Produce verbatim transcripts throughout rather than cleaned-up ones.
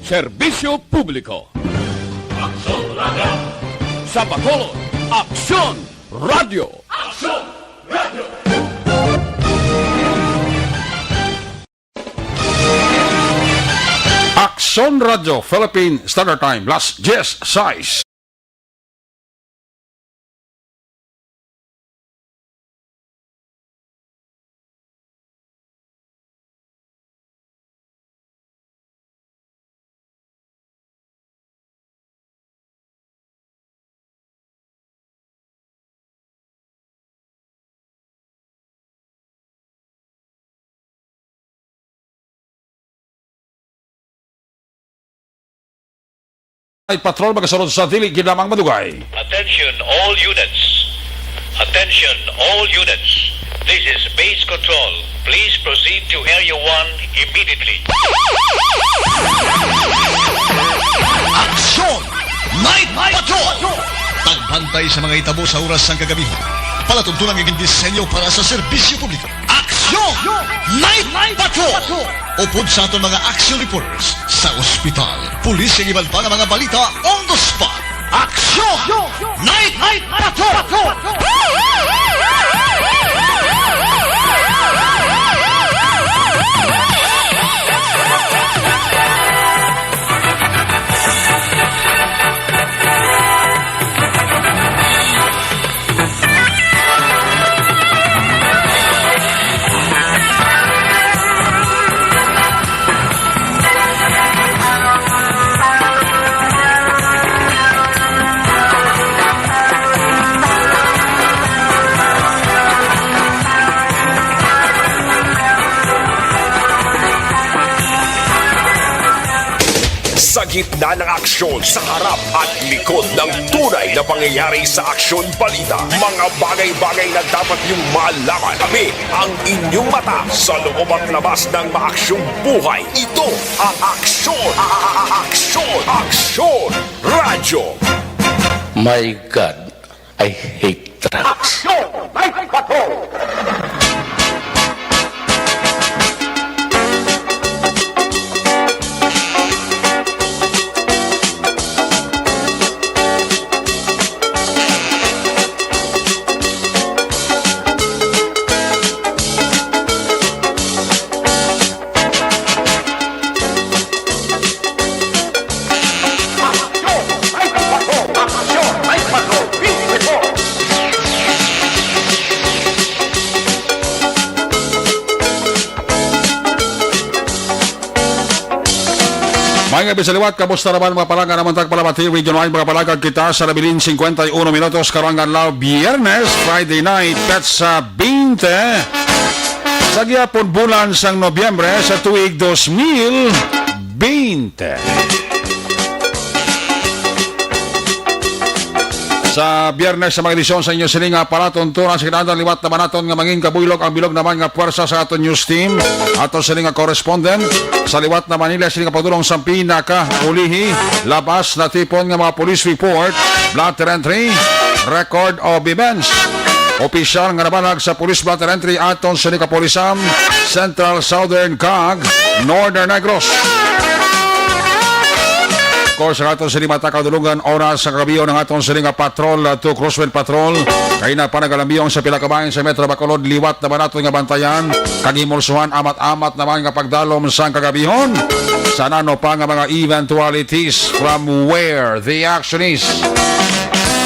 Serbisyo publiko. Aksyon Radio. Sa Bacolod, Aksyon Radio. Aksyon Radio. Aksyon Radio Philippine Standard Time, las diez sais. Ay, patrol magasunod sa dili gid lamang madugay. Attention all units. Attention all units. This is base control. Please proceed to Area one immediately. Aksyon! Night Patrol! Pagbantay sa mga hitabo sa oras sang kagabi. Palatuntunan nga gindisenyo para sa serbisyo publiko. Aksyon! Night Patrol! Upod sa aton mga action reporters sa ospital, pulis, kag iban pa nga mga balita on the spot. Aksyon! Night Patrol! Sa gitna ng aksyon, sa harap at likod ng tunay na pangyayari sa aksyon balita, mga bagay-bagay na dapat niyong malaman. Kami ang inyong mata sa loob at labas ng maaksyong buhay. Ito ang Aksyon, a- a- a- Aksyon, Aksyon Radyo. My God, I hate drugs. Aksyon! Night Patrol! May nga bisaliwat, kamusta naman mga palangga naman tag Palamati Region Wide, mga palangga kita sa nabilin cincuenta y uno minutos karong adlaw, Biyernes, Friday night, petsa veinte. Sa gihapon bulan sang Nobyembre sa tuig dos mil veinte. Sa Biyernes sa mga edisyon sa inyo sini nga palatuntunan sa kinahanglan liwat naman naton nga mangin kabuylog ang bilog naman nga puwersa sa aton news team. Ato sini nga correspondent sa liwat naman nila sini nga pagdulong sa pinakaulihi, labas na tipon nga mga police report, blotter entry, record of events. Opisyal nga nabanhag sa Police Blotter Entry aton sa Kapulisan, Central Southern cag Northern Negros. Of course, ang aton sini mata kadulungan, oras sa kagabi, ang aton sini nga patrol, uh, to Crosswind Patrol. Kay na pa nagalambiyong sa pila ka bahin sa Metro Bacolod, liwat naman nato nga bantayan. Kag himulsuhan, amat-amat naman nga pagdalom sang kagabihon. Sa nano pa nga mga eventualities from where the action is.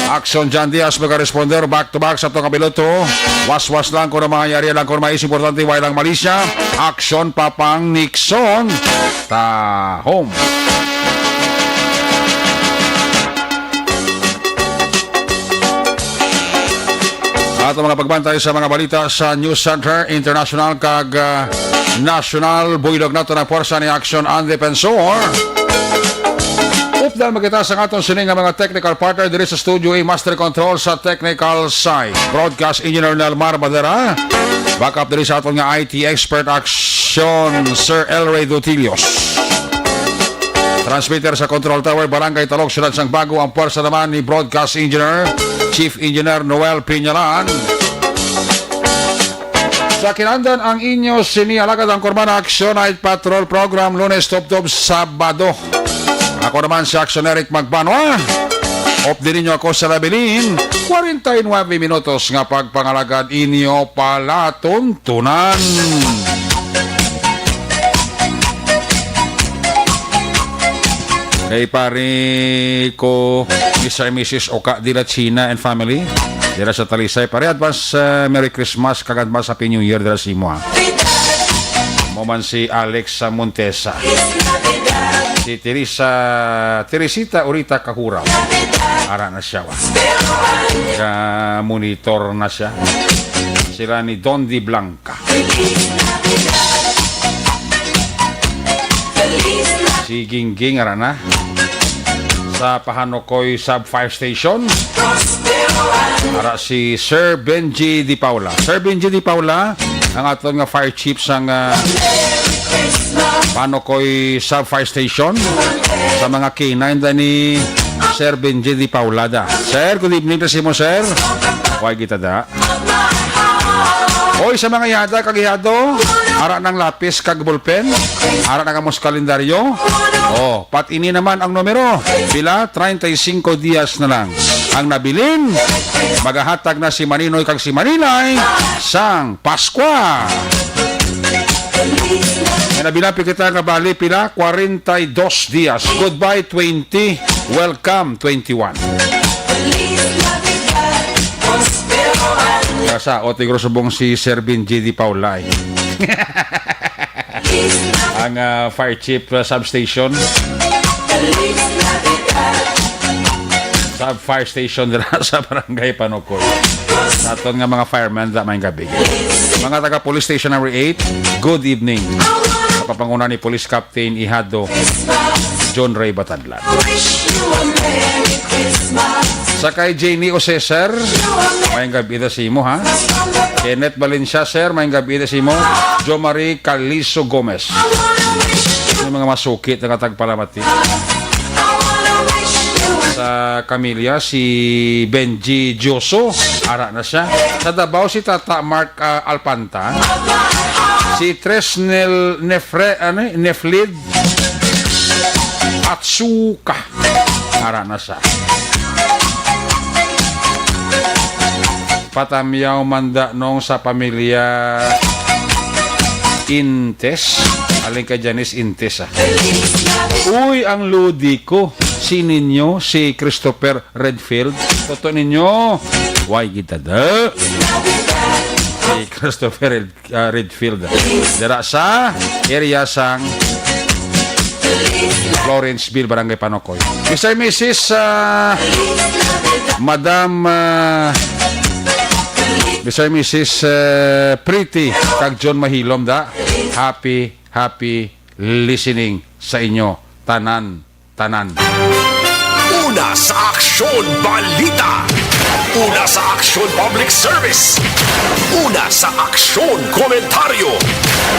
Action John Diaz magaresponder back to back sa atong kapiloto. Waswas lang kung may yari lang kung may importante, way lang malisya. Action Papang Nixon. Ta home. Ato mga pagbantay sa mga balita sa News Center International kag, ah, National. Buylog nato ang pwersa ni Action and Defensor. Updan makita sa aton sini nga mga technical partner diri sa studio, i master control sa technical side, broadcast engineer Nelmar Badera. Backup diri sa aton nga I T expert, Action, Sir Elray Dutilios. Transmitter sa Control Tower, Barangay Talog, Siyudad sang Bago, ang pwersa naman ni Broadcast Engineer, Chief Engineer Noel Piñalan. Sa kinahanglan ang inyo sini alagad ang Kurmana Action Night Patrol Program, Lunes tubtob Sabado. Ako naman si Action Eric Magbanwa. Update ninyo ako sa labilin. Kwarenta y nuebe minutos nga pagpangalagad inyo palatuntunan. Kay pare ko, Mister and Missus Oka de la China and family, dira sa Talisay. Pare, advance, uh, Merry Christmas, kag advance Happy New Year dira sa imo, ha. Mo man si Alex sa Montesa. Si Teresa, Teresita Urita Kahuraw. Ara na siya, wa. Ka-monitor na siya. Sila ni Don Di Blanca. Si Gingging, ara na. Sa Pahanokoy Sub Fire Station. Ara si Sir Benji Di Paula. Sir Benji Di Paula, ang aton nga fire chief sang, ah, Pahanokoy Sub Fire Station. Sa mga K nine da ni Sir Benji Di Paula da. Sir, good evening ta sa imo, sir. Way kita da. Oy, sa mga ihada kag ihado, ara nang lapis kag ballpen, ara na kamo sa kalendaryo. Oh, pat ini naman ang numero. Pila? Treinta y cinco dias na lang. Ang nabilin, magahatag na si Maninoy kag si Manilay sang Paskwa. May nabilang pa kita nga bali, pila? Kwarenta y dos dias. Goodbye, twenty. Welcome, twenty-one. Kasa, o, tigro subong si Sir Benji Di Paula, eh. Ang, ah, fire chief, ah, substation. Sa fire station dira sa Barangay Panokoy. Sa aton nga mga firemen, da, maayong gabi. Mga taga Police Station Number Eight, good evening. Sa papanguna ni Police Captain Ihado John Ray Batadlan. Sa kay Jenny Ose, sir, maayong gabi da sa imo, ha? Kenneth Valencia, sir, maayong gabi da sa imo. Jo Marie Caliso Gomez. May mga masukit nga tagpalamati. Sa kamilya, si Benji Dioso, ara na siya. Sa Davao, si Tata Mark, ah, Alpanta. Si Tresnel Nefre-, ano, Neflid Atsuka. Ara na siya. Patamyaw man da nong sa pamilya Intes. Alin kay Janice Intes, ah. Uy, ang lodi ko. Si ninyo, si Christopher Redfield. Toto ninyo. Way kita da. Si Christopher Red-, ah, Redfield. Dira sa area sang Florenceville, Barangay Panokoy. Mister and Missus, ah, Madam, ah, Mister and Missus, ah, Pretty, kag John Mahilom, da. Happy, happy listening sa inyo tanan, tanan. Una sa aksyon, balita. Una sa aksyon, public service. Una sa aksyon, komentaryo.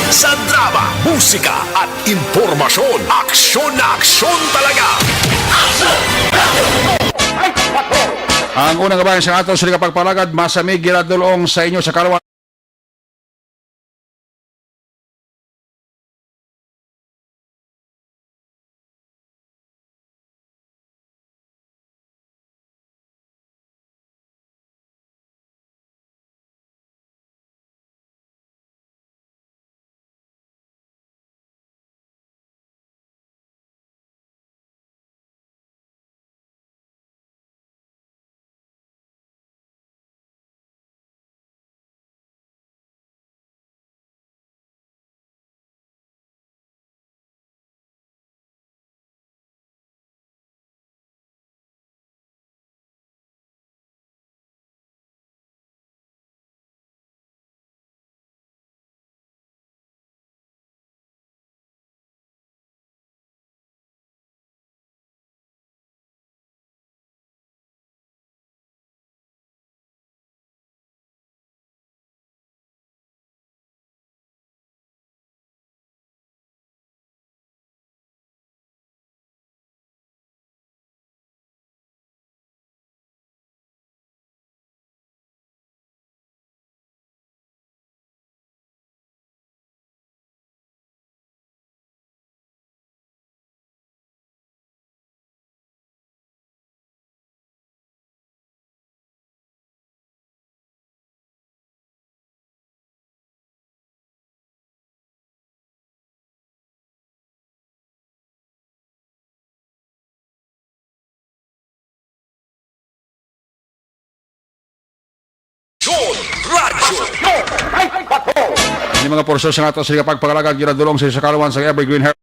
Sa drama, musika, at impormasyon, aksyon na aksyon talaga. Ang unang kabahin sa aton sila kapagpalagad, masamig ginadulong sa inyo sa kalawan. Mga pursyon sa ato sa pagpangalagad, ginadulong sa isa ka alwan sa Evergreen Her-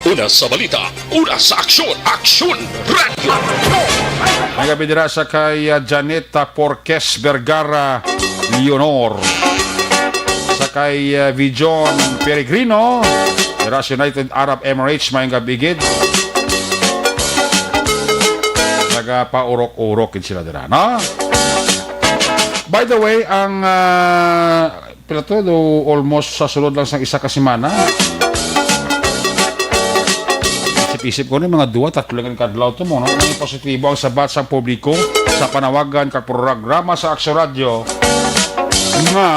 Una sa balita, una sa aksyon, Aksyon Radio. Ang gabi dira sa kay, ah, Janeta Porquez Vergara Leonor. Sa kay, ah, Vijon Peregrino, dira sa United Arab Emirates, may gabi gid. Nagapaurok-urok gid sila dira, no? By the way, ang, ah, pila to, do, almost sa sulod lang sang isa ka semana. Isip-isip ko ni mga duwa, tatlo lang ka adlaw to mo, no? May positibo ang sabat sang publiko sa panawagan kag programa sa Aksyon Radio nga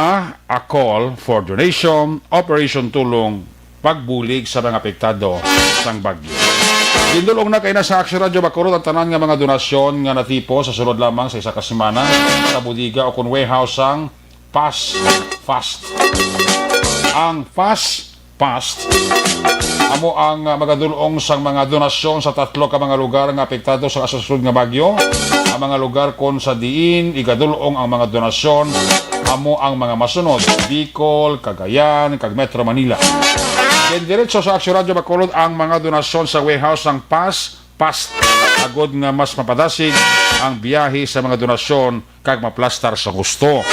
A Call for Donation, Operation Tulong, pagbulig sa mga apektado sang bagyo. Gindul-ong na kay na sa Aksyon Radio Bacolod ang tanan nga mga donasyon nga natipon sa sulod lamang sa isa ka semana sa bodega o kon warehouse sang Fast, Fast. Ang Fast, Fast amo ang, ah, magadul-ong sang mga donasyon sa tatlo ka mga lugar nga apektado sa kasunod nga bagyo. Ang mga lugar kon sa diin igadul-ong ang mga donasyon amo ang mga masunod: Bicol, Cagayan, kag Metro Manila. Gindiretso sa Aksyon Radio Bacolod ang mga donasyon sa warehouse sang Fast, Fast, agod nga mas mapadasig ang biyahe sa mga donasyon kag maplastar sa husto.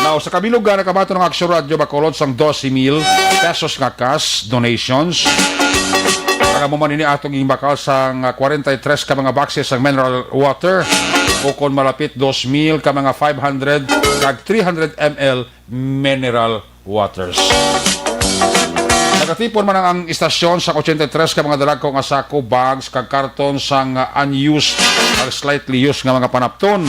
Now, sa kabilugan, nakabaton ang Aksyon Radio Bacolod sang dose mil pesos nga cash donations. Ang amo man ini atong ginbakal sang, ah, kwarenta y tres ka mga boxes sang mineral water, o kon malapit dos mil ka mga five hundred kag three hundred M L mineral waters. Nagatipon man ang, ang istasyon sa ochenta y tres ka mga dalagko nga sako, bags, kag karton sang, ah, unused kag slightly used nga mga panapton.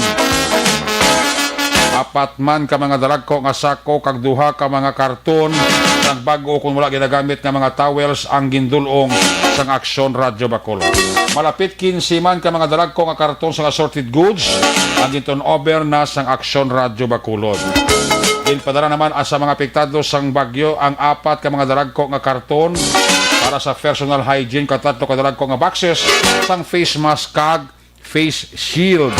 Apat man ka mga dalagko nga sako kag duha ka mga karton sang bag-o kon wala ginagamit nga mga towels ang gindul-ong sang Aksyon Radyo Bacolod. Malapit kinse man ka mga dalagko nga karton sang assorted goods ang gin-turnover na sang Aksyon Radyo Bacolod. Ginpadala naman sa mga apektado sang bagyo ang apat ka mga dalagko nga karton para sa personal hygiene, kag tatlo ka dalagko nga boxes sang face mask kag face shield.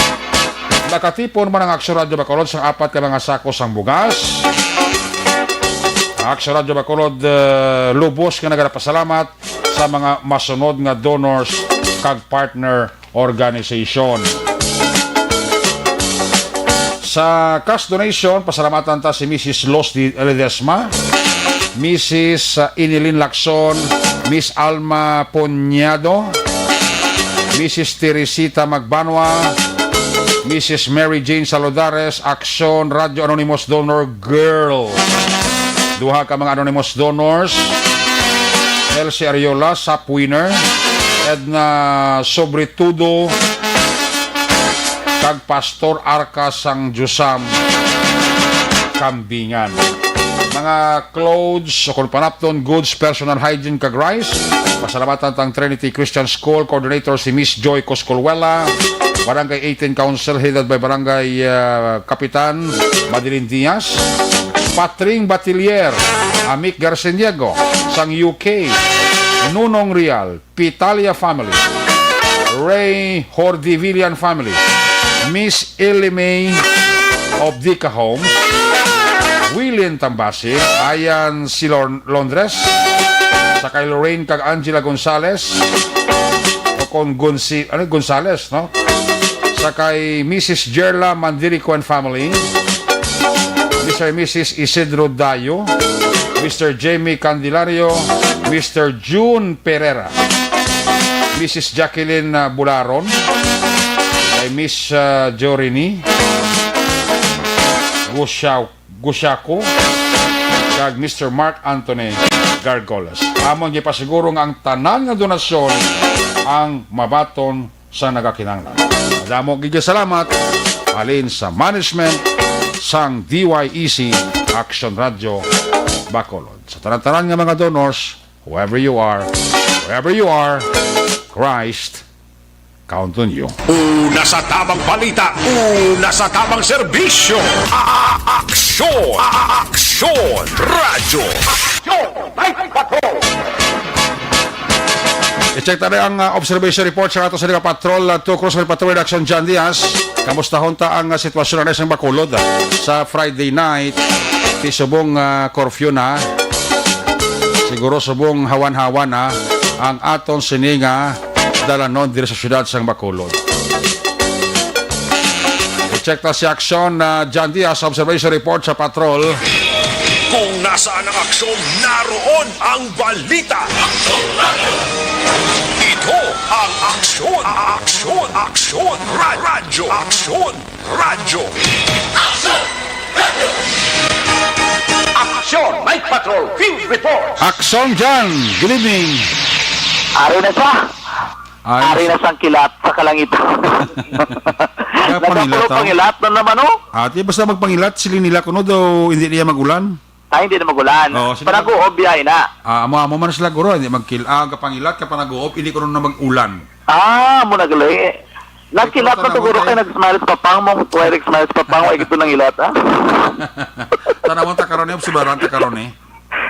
Nakatipon man ang Aksyon Radyo Bacolod sang apat ka mga sako sang bugas. Aksyon Radyo Bacolod, eh, lubos nga nagapasalamat sa mga masunod nga donors kag partner organization. Sa cash donation, pasalamatan ta si Missus Los Di-, Ledesma, Missus, uh, Inilin Lacson, Miss Alma Puñado, Missus Teresita Magbanwa, Missus Mary Jane Saludares, Aksyon Radyo Anonymous Donor Girl. Duha ka mga anonymous donors, Elsie Ariola, Sap winner, Edna Sobretudo, kag Pastor Arca sang Diosam Kambingan. mga clothes, o kung panapton, goods, personal hygiene, kag rice. Pasalamatan tang Trinity Christian School Coordinator si Miss Joy Coscolwela, Barangay eighteen Council, headed by Barangay, ah, Kapitan Madeline Diaz, Patring Batilier, Amik Garciniego, sang U K, Nunong Real, Pitalia family, Ray Hordivillian family, Miss Ellie May of Dica Homes, Wilin Tambasi, Ayan si Lon-, Londres, sa kay Lorraine kag Angela Gonzales, o kon Gonzi-, ano, Gonzales, no? Sa kay Missus Gerla Mandirico and family, Mister and Missus Isidro Dayo, Mister Jamie Candelario, Mister June Pereira, Missus Jacqueline, ah, Bularon, kay Miss, ah, Jorini Gusyaw-, Gusyako, kag Mister Mark Anthony Gargoles. Amon gipasiguro nga ang tanan nga donasyon ang mabaton sa nagakinahanglan. Madamo gid salamat halin sa management sang D Y E C Action Radio Bacolod. Sa tanan-tanan nga mga donors, whoever you are, wherever you are, Christ count on you. Una sa tamang balita, una sa tamang serbisyo. A-, a-, aksyon, a-, a-, aksyon, radyo. Aksyon, Night Patrol. I-check tayo ang, ah, observation report sa ato sa Liga Patrol, ah, two Cruz Patrol Redaction, John Diaz. Kamusta hunta ang, ah, sitwasyon na sa Bacolod, ah, sa Friday night? Ti subong, ah, curfew na. Siguro subong hawan-hawan na ang aton sini nga dalanon diri sa siyudad sang Bacolod. I-check ta si Aksyon, ah, John Diaz, observation report sa patrol. Kung nasaan ang aksyon, naroon ang balita. Ito ang Aksyon, Aksyon, Aksyon, Ra-, Radyo, Aksyon, Radyo. Aksyon! Aksyon! Night Patrol Field Report! Aksyon dyan! Good evening! Ari na siya! Ay, Ari na sang kilat sa kalangitan. Kaya pangilat, Nagapulog oh. Pangilat na naman, oh! Ati, basta magpangilat, siling nila kuno daw hindi niya mag-ulan. Ay, hindi na mag-ulan. Oo, sila Panaguob, biyahe na. Ah, amo, amo man sila, guro, hindi magkil-, ah, kapangilat, kapanaguob, hindi kuno na mag-ulan. Ah, mo na gali. Nagkilat Ikaw, na siguro tanaw, kay eh. Nag-smile si Papang mo. Why nag-smile si Papang? Why ito nang ilat, ha? Tanaw mo, ta karon, eh, obserbaran ta karon, eh.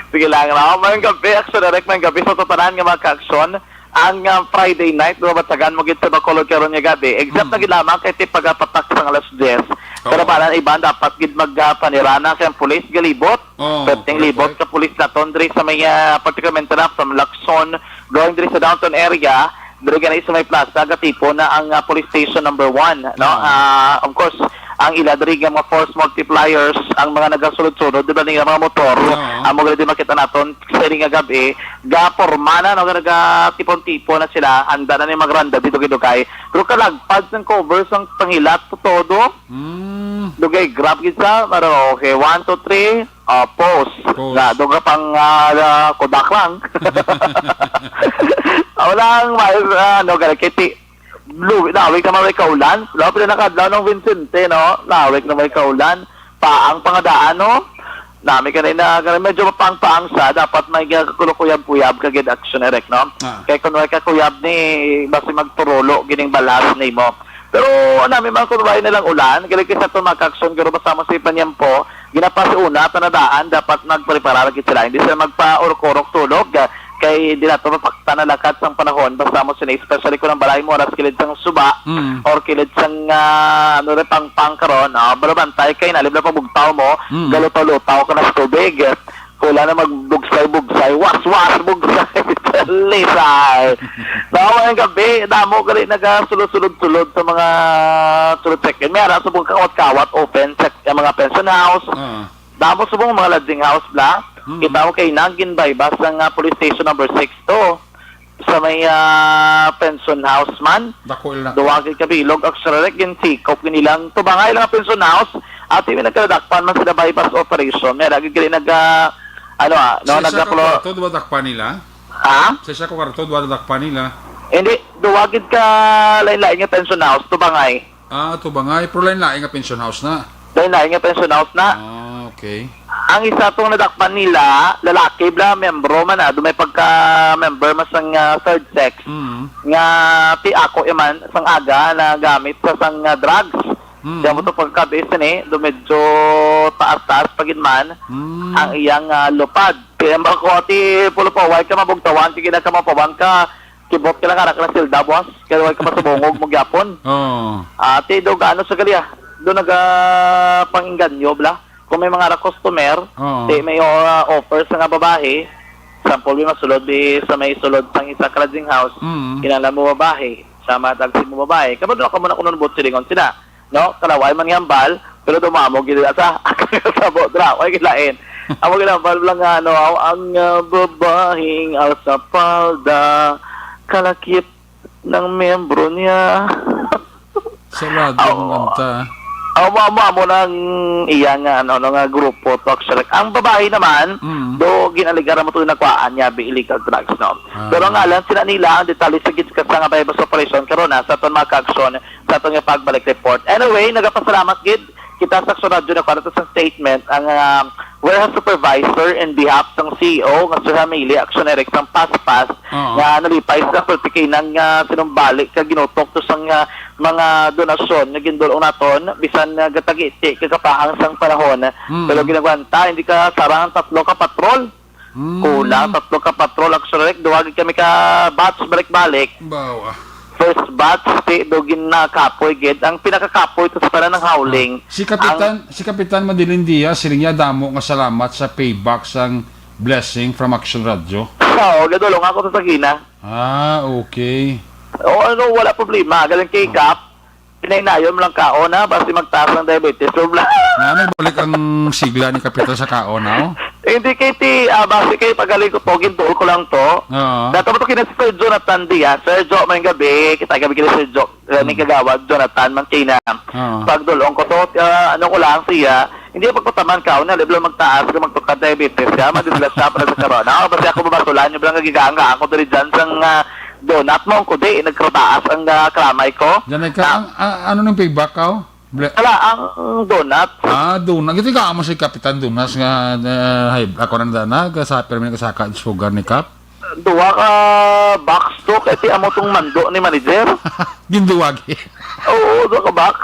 Sige lang, no? Mayong gabi, Aksyon Direct, mayong gabi sa tanan nga mga ka-aksyon. Ang, ah, Friday night, mabatagan mo gid sa Bacolod karon nga gabi. Except Hmm. na gid lamang kay ti pagapatak sa alas diyes. Oo. Pero balan iban, dapat gid mag, ah, panirana kay ang pulis galibot. Oh, Perting correct, libot correct. Sa pulis naton diri sa may, ah, particularmente na sa Lacson, going diri sa downtown area, diri gani sa may plaza, gatipon na ang, ah, police station number one, no? Ah. Ah, of course, ang ila diri nga mga force multipliers, ang mga nagasulod-sulod, di ba, nga mga motor, Ah. amo gani di makita naton sa ini nga gabi, gaporma na, no, nga nagatipon-tipon na sila, handa na ni magranda dito kay dugay. Pero kalagpad sang cover sang pangilat sa todo, Mm. Dugay, grab gid sa, pero okay, one, two, three, ah, pause. Pause. Na, doon ka pang, ah, ah, kudak lang. Wala ang may, ah, ano, galakiti. Lu-, nawig naman may kaulan. Labi na nakadlaw ng Vincente, no? Nawig na may kaulan. Paang pangadaan, no? Nami kanina, kanina medyo mapangpaang sa, dapat may gagkulukuyab-kuyab ka gid Aksyon Direct, no? Ah. Kay kung wala ka kuyab ni, basi magturulo, gining balas nimo. Pero, ano, may mga kunwari nilang ulan, galing kay sa itong mga ka-aksyon, guro, basta mo si Panyampo, ginapasiuna, tanadaan, dapat magpreparar gid sila. Hindi sila magpa-urok-urok tulog, ah, kay di nato mapaktan ang lakat sang panahon, basta mo sini, especially kung ang balay mo, aras kilid sang suba, Mm. or kilid sang, ah, ano rin, pangpang karon, ah, pero bantay kay nalim na pabugtaw mo, Mm. galutaw-lutaw ka na sa tubig. Wala na magbugsay-bugsay. Was-was, bugsay. Lisay. Sa mayong gabi, damo gali nagasulod-sulod-sulod sa mga sulod check-in. May ara subong kawat-kawat, open check ang mga pension house. Ah. Damo subong mga lodging house, bla. Mm. Kita mo kay nagin by bus ang, ah, police station number six to. Sa may, ah, pension house man. Dako ila na. Duwa gid ka bilog, Aksyon Direct, ginsikop gid nilang tubangay lang ang pension house. At may nagkadakpan man sila buy-bust operation. May lagi gali nag, ah, ano, ah, no, Sa isa ka nagdakulo- kwarto, duwa dakpan nila? Ha? Sa isa ka kwarto, duwa dakpan nila? Hindi, duwa gid ka lain-lain nga pension house, tubangay. Ah, tubangay. Pero lain-lain nga pension house na. Lain-lain nga pension house na. Ah, okay. Ang isa tong nadakpan nila, lalaki bla, membro man, ah, may pagka-member man sang, ah, third sex, Mm. nga ti ako iman sang aga na gamit sa sang, ah, drugs. Mm. Kaya mo to pagkabis ni, do medyo taas-taas pa gid man Mm. ang iyang, ah, lupad. Kaya ba ko, ati, pulo pa, why ka mabugtawan? Sige na ka, mapawan ka. Kibot ka lang, anak ng silda, boss. Kaya why ka masubungog mo gyapon? Oo. Ati, do gaano sa gali, ah? Do naga pangingganyo, bla? Kung may mga ra customer, Oo. Di may, uh, offer sa nga babae, sample, may masulod di sa may sulod sang isa ka lodging house, Mm. kinahanglan mo babae, sa mga taxi mo babae. Kabalo na ka muna kung ano buot silingon sila, no? Kalaway man nga hambal, pero dumamo gid sa, sa buot dra, way gilain. Amo ginambal lang nga, ano, ang, uh, babaeng alsapalda, kalakip ng miyembro niya. Sarado Oo. Ang kanta. Amo, amo, amo nang iya nga, ano, no, nga grupo, talk show. Ang babae naman, Mm. do ginaligaran mo to nakuhaan niya, bi illegal drugs, no? Ah. Pero ang ngalan, sila nila, ang detalye sa gid sa nga buy-bust operation, karon na, sa aton mga kaaksyon, sa aton nga pagbalik report. Anyway, nagapasalamat gid kita sa Aksyon Radyo na para sa statement, ang, ah, warehouse supervisor in behalf sang C E O nga si Ramili Action Eric sang Paspas, Oo. nga nalipay sa pulpikinang, ah, sinumbali ka ginutok to sang, ah, mga donasyon nga gindul-ong naton, bisan nga gatagiti kagapahang sang panahon. Mm. Pero ginagwanta, hindi ka sarang tatlo ka patrol. Mm. Kulang, tatlo ka patrol. Actually, duha gid kami ka batch balik-balik. Bawa. First batch, ti, do ginakapoy gid. Ang pinakakapoy to sa tanan ng howling. Ah, si Kapitan, Ang si Kapitan Madeline Diaz, siling niya, damo nga salamat sa payback sang blessing from Action Radio. Oo, gadulong ako sa Sagina. Ah, okay. O ano, wala problema. Galing kay Kap, pinahinayon mo lang kaon, ha? Basta magtaas ang diabetes, problema. Nga, ano, balik ang sigla ni Kapitan sa kaon, ha? Hindi kay ti, ah, base kay pagaling ko to, gintuol ko lang to. Oo. Dato mo to kina si Sir Jonathan Diaz. Sir Jo, may gabi. Kita gabi kina Sir Jo. Kani Hmm. kagawad, Jonathan, man kina. Oo. Pagdulong ko to, ah, ano ko lang siya, hindi pagpataman ka, una, level magtaas, kung magtukad diabetes ka, madisgrasya pa na sa karon. Ako, basta ako mabasulan, yung lang nagigaang ka, ako diri dyan sang, ah, donut mo, ang kudi, nagkrataas ang, ah, kramay ko. Diyan ay ka, Ah. ang, ah, ano nang payback ka, oh? Ble- Wala, ang donut. Ah, donut. Ito ka mo si Kapitan Donuts nga, ah, hay, ako nang dana, ka sa permi ka sa ka sugar ni Kap. Duha ka box to, kay ti amo tong mando ni manager. Ginduwag. Oo, duha ka box.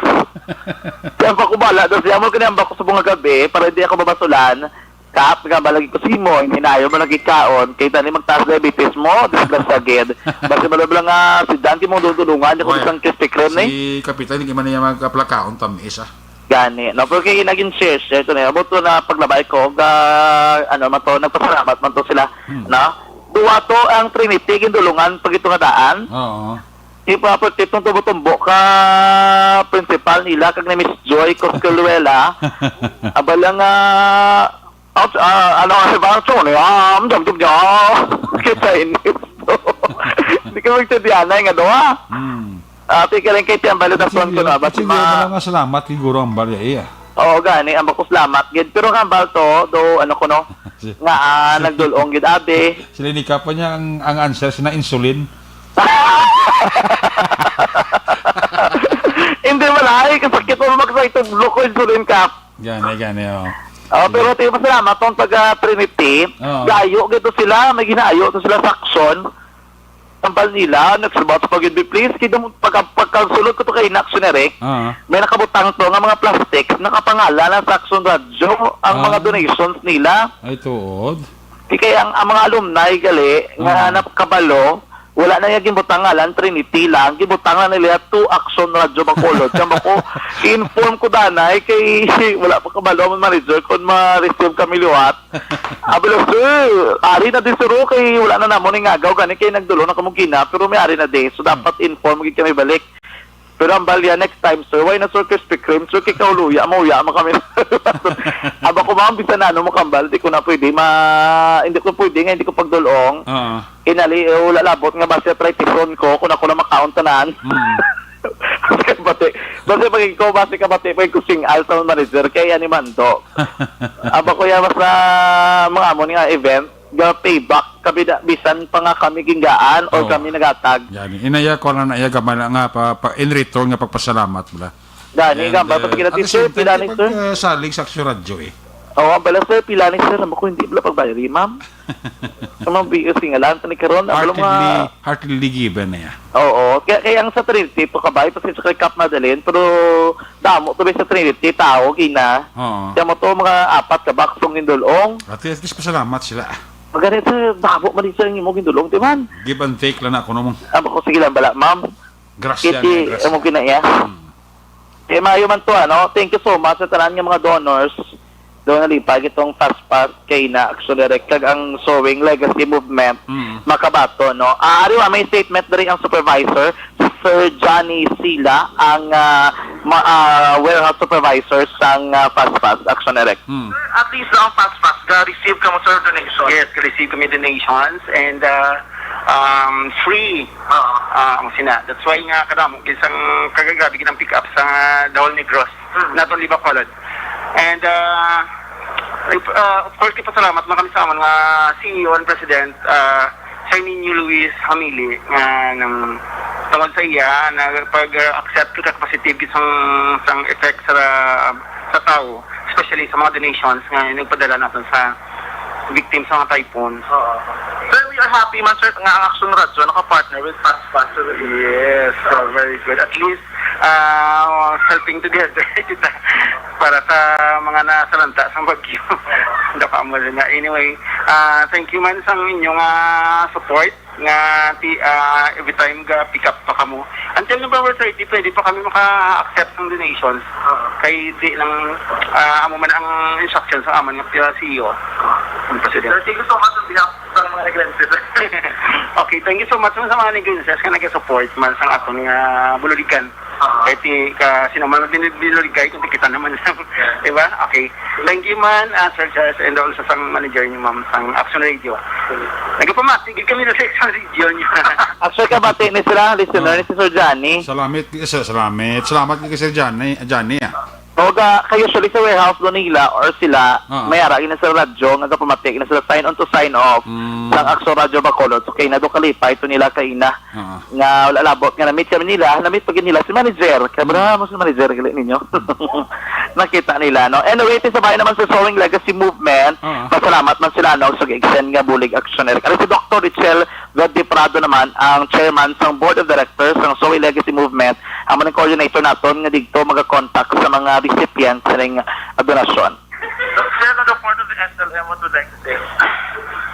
Kaya ang pakubala, daw siya mo kini ang box sa mga gabi, para hindi ako mabasulan. Kap, nga ba lagi ko simo, hinayo mo lagi kaon, kay tani magtaas diabetes mo, disgrasya gid. Basta mo lang nga, si Dan, di mo dudulungan, di ko Oy, isang Krispy Kreme, si eh. Kapitan, hindi man niya magkaplakaon, tamis, ah. Gani, no? Pero kay naging share, share to na, abot to na paglabay ko, ga, ano man to, nagpasalamat man to sila, Hmm. no? Duwa to ang Trinity, gindulungan, pag ito nga daan. Oo. Di pa, pag itong tumbo-tumbo ka, principal nila, kag ni Miss Joy Coscaluela, abala nga, out, ah, ano, si Bang Tony, ah, ang dam-dam niya, kay Chinese. Hindi ka magtadianay nga doha. Hmm. Ah, tika rin kay Tiambal, Sige, tapos ko na, basi sige, ma- wala nga salamat, siguro ang bali, iya. Oo, gani, ang bako salamat, gid. Pero ang hambal to, do, ano ko, no? Si- Nga, ah, si- nagdulong, gid, abi. Sila ni Kapa niya, ang, ang answer, sina insulin. Hindi man, ay, kasakit mo, magsakit ang loko, insulin ka. Gani, gani, oh. Oh, pero Sige. Tayo, masalamat tong taga Trinity. Oo. Gayo, gid to sila, may ginayo to sila sa aksyon. Tambal nila, next batch pa gid, please. Kay damo, pagka-, pagkasulod ko to kay Inaction Eric, Ah. may nakabutang to nga mga plastics, nakapangalan lang sa Action Radyo ang Ah. mga donations nila. Ay, tuod. Kay, kay ang, ang mga alumni gali, nga Ah. nakabalo, wala na yung gibutang ngalan, Trinity lang, gibutang na nila to Action Radyo Bacolod. Kaya ako, inform ko danay, kay wala pa kabalo ang manager kung ma-receive kami liwat. Abi lang, sir, ari na din, sir, oh, kay wala na namon ning agaw gani, kay nagdulo na kamo gina, pero may ari na din. So, Hmm. dapat inform gid kami balik. Pero ang balya, next time, sir, why na, sir, Krispy Kreme, sir, kay kauluya, mauya man kami. Aba ko, ma'am, bisan na ano mo kambal, di ko na pwede, ma-, hindi ko pwede nga, hindi ko pagdulong. Oo. Inali, eh, wala labot nga basta try tison ko, kung ako na makaon tanan. Hmm. Basta bati, basta pag ikaw, basta ka bati, pag kusing al sa manager, kay ani man to. Aba ko yan, basta mga amon nga event, ga payback kami da, bisan pa nga kami ginggaan or Oo. kami nagatag. Yan, inaya ko lang na iya gamay lang nga pa, pa, in return nga pagpasalamat, bala. Gani, And, gamba, uh, pati kina at the teacher, same time, pila ni pag, sir? uh, salig sa Aksyon Radyo, eh. Oo, ang bala, sir, pila ni, sir, amo ko hindi bala pagbayari, ma'am. Ang mga B S C nga lang, tani karon, ang bala mga Heartily, heartily given na yan. Oo, kaya, kaya ang sa Trinity, to kabay, pasensya kay Kap Madeline, pero damo to ba sa Trinity, tao, gina. Oo. Kaya mo to, mga apat ka box ang gindulong. At least, pasalamat sila. Magani, sir, damo man, sir, ang imo gindulong, di man? Give and take lang na, kuno mo. Ah, bako, sige lang, bala, ma'am. Grasya Kiti, niya, grasya. Amo ginaya. Hmm. Eh, maayo man to, ano? Thank you so much sa tanan nga mga donors. Doon nalipay itong Fast Pass kay na Action Direct kag ang Sowing Legacy Movement Mm. makabaton, no? Ah, ari wa, may statement diri ang supervisor, si Sir Johnny Sila, ang, ah, ma-, ah, warehouse supervisor sang, ah, Fast Pass Action Direct. Mm. At least ang Fast Pass, ga-receive ka mo, sir, donation? Yes, ga-receive kami donations and, ah, um, free. Oo. Ah, ang sina. That's why nga kadamo gid sang kagagrabe gid ang pick up sa Dahol Negros. Hmm. Not only Bacolod. And, ah, if, ah, of course, ipasalamat man kami sa amon nga C E O and President, ah, Sir Nino Luis Hamili, nga nang tungod sa iya na pag-accept ka positive gid sang, sang effect sa, sa tao, especially sa mga donations nga nagpadala naton sa victims sa mga typhoon. Oo. Sir, we are happy man, sir, nga ang Action Radyo naka-partner with Fast Pass. Yes, so very good. At least, ah, helping together kita para sa mga nasalanta sa bagyo. Daka mo rin nga. Anyway, ah, thank you man sa inyong, ah, support nga ti-, ah, every time ga pick up pa kamo. Until November thirty, pwede pa kami maka-accept ng donations. Oo. Kay di lang, ah, amo man ang instruction sa amon nga C E O. Ang presidente. Sir, thank you so much on behalf sa mga nag-rent. Okay, thank you so much sa mga nag-rent nga nag-support man sa aton nga Bululigan. Ah. Kay ti-, ka, sino man ang bin-, binuligay, kung kita naman lang. Yeah. Di ba? Okay. Thank you man, ah, Sir Charles, and also sang manager niyo, ma'am, sang Action Radio. Nagapamati gid kami sa Action Radio niyo. Actually, kabati ni sila, listener, Ah. ni si Sir Johnny. Salamat, sir, salamat. Salamat kay Sir Johnny, Johnny, ah. O, ga, kay usually sa warehouse do nila or sila, Ah. may ara gina sa radyo, nga gapamati na sila sign on to sign off Mm. sang Action Radio Bacolod. So, kay na do kalipay to nila kaina. Oo. Nga wala labot nga na-meet kami nila, na-meet pa gid nila si manager. Kaya Mm. bra mo si manager, gali ninyo. Nakita nila, no? Anyway, ti sabay naman sa Sowing Legacy Movement, Oo. pasalamat man sila, no, sa extend nga bulig action. Ari si Doctor Richel Verde Prado naman, ang chairman sang Board of Directors sang Sowing Legacy Movement, amo ning coordinator naton nga digto magakontak sa mga recipients ning, ah, donasyon. Sir, ano the part of the S L M what would like to say?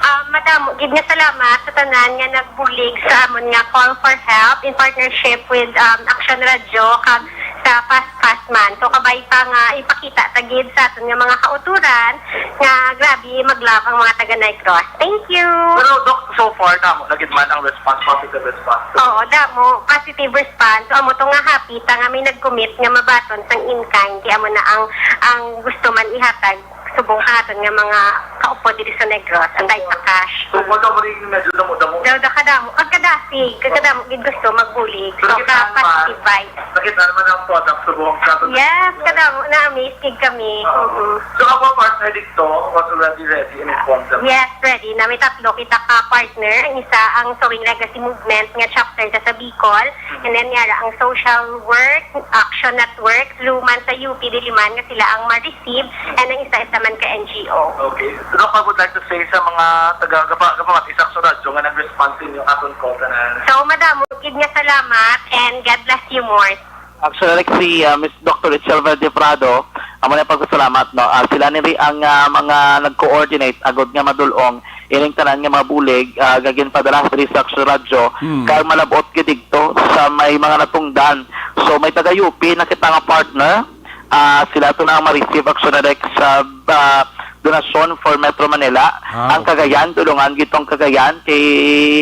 Ah, madamo gid nga salamat sa tanan nga nagbulig sa amon nga call for help in partnership with, um, Action Radio kag sa Fast Pass man. So, kabay pa nga ipakita ta gid sa aton nga mga kautoran nga grabe mag-love ang mga taga Negros. Thank you. Pero, Doc, so far, damo na gid man ang response, positive response. Oo, damo, positive response. So, amo to nga happy ta nga may nag-commit nga mabaton sang in-kind. Kay amo na ang, ang gusto man ihatag subong sa aton nga mga kaupod diri sa Negros, aside sa cash. So, baga mo rin medyo damo-damo? Daw, da kadamo, kag kadasig, kag kadamo gid gusto magbulig. So, So, nakita ka naman, positive vibes. Nakita naman ang product sa buong kato. Yes, kadamo, na-amaze gid kami. Oo. Mm-mm. So, our partner dito was already ready and informed them. Yes, ready na. May tatlo kita ka partner. Ang isa, ang Sowing Legacy Movement nga chapter sa, sa Bicol. And then, yara ang social work, Action Network, Luman sa U P Diliman, nga sila ang ma-receive, and ang isa-isa man ka N G O. Okay. So, Doc, I would like to say sa mga taga, gapa-, gapamati sa Action Radyo nga nag-respond sa inyo aton call tanan. So, madamo gid nga salamat, and God bless you more. Actually, like si, ah, Miss Doctor Richel Verde Prado, amo na pagpasalamat, no? Ah, sila niri ang, ah, mga nag-coordinate agod nga madul-ong ining tanan nga mga bulig, ah, nga ginpadala diri sa Action Radyo, Hmm. kag malabot gid didto sa may mga natungdan. So, may taga U P na kita nga partner. Ah, sila to na ang ma-receive Action Direct sa, ah, donasyon for Metro Manila. Ah, Ang okay. Cagayan, tulungan gid tong Cagayan kay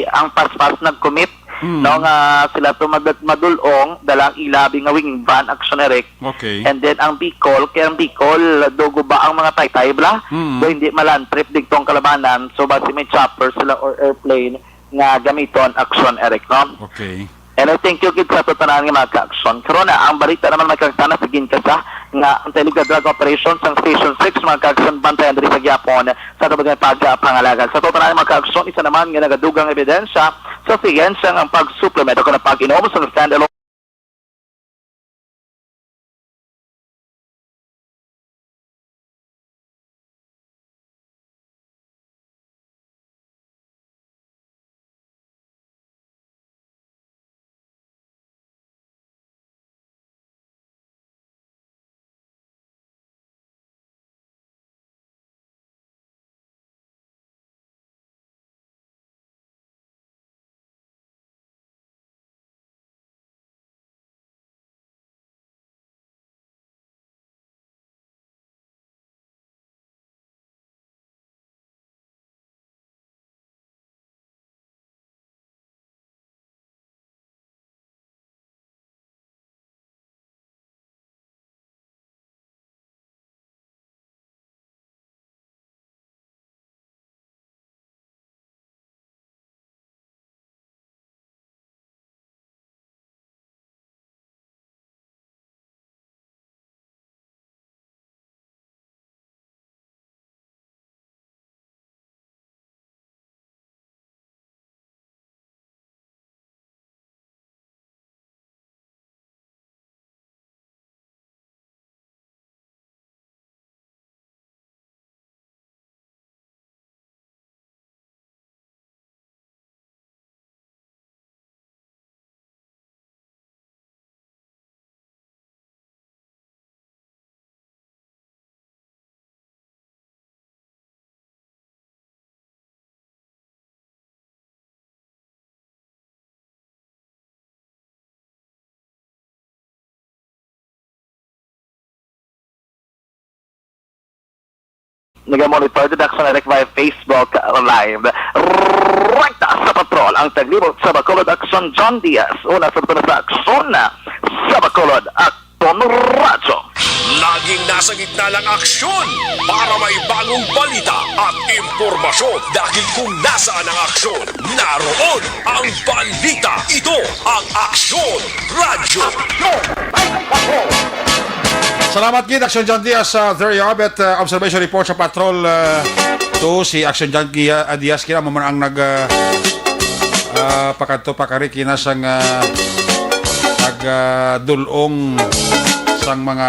ang Fast Pass nag-commit, Hmm. no, nga sila to mad-, madul-ong, dala ang ila abi nga wing van, Action Direct. Okay. And then ang Bicol, kay ang Bicol, do guba ang mga taytay, bala. Mm. Do hindi ma-land trip didto ang kalabanan. So, basi may chopper sila or airplane nga gamiton, Action Direct, no? Okay. And I thank you gid sa ato tanan nga mga ka-action. Karon na, ang balita naman, mga ka-action, sa gin kasa nga anti-illegal drug operation sang Station six, mga ka-action, bantayan diri sa gihapon sa tubag nga pagpangalagad. Sa ato tanan nga mga ka-action, isa naman nga nagadugang ebidensya sa siyensya nga ang pagsuplemento kon ang pag-inom sa standalone Nagamonitor didakson direct via Facebook Live. Rekta sa patrol ang taglibot sa Bacolod, Aksyon John Diaz. Una sa pagtuna sa Aksyon sa Bacolod, Aksyon Radyo. Laging nasa gitna ng aksyon para may bagong balita at impormasyon. Dahil kung nasaan ang aksyon, naroon ang balita. Ito ang Aksyon Radyo. Salamat gid, Aksyon John Diaz. Uh, there you have it. Uh, observation report sa Patrol uh, two, si Aksyon John Gia- uh, Diaz kina mo man ang nag uh, uh, pakadto pakari kina sang uh, nag uh, dulong sang mga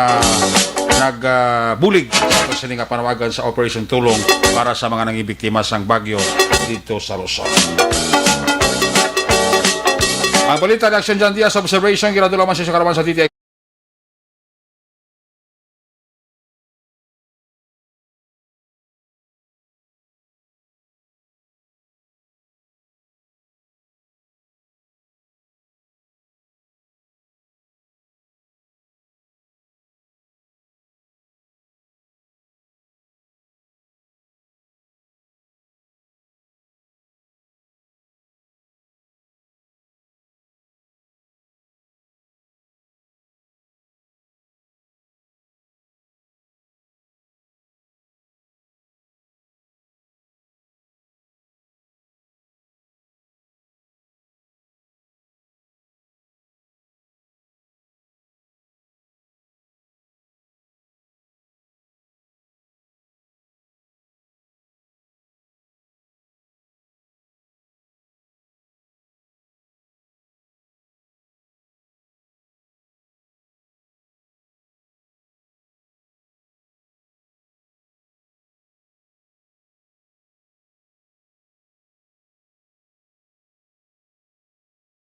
nag uh, bulig sa sini nga panawagan sa Operation Tulong para sa mga nangibiktima sang bagyo dito sa Luzon. Ang balita ni Aksyon John Diaz, observation, ginadula man sa karaman sa D T I.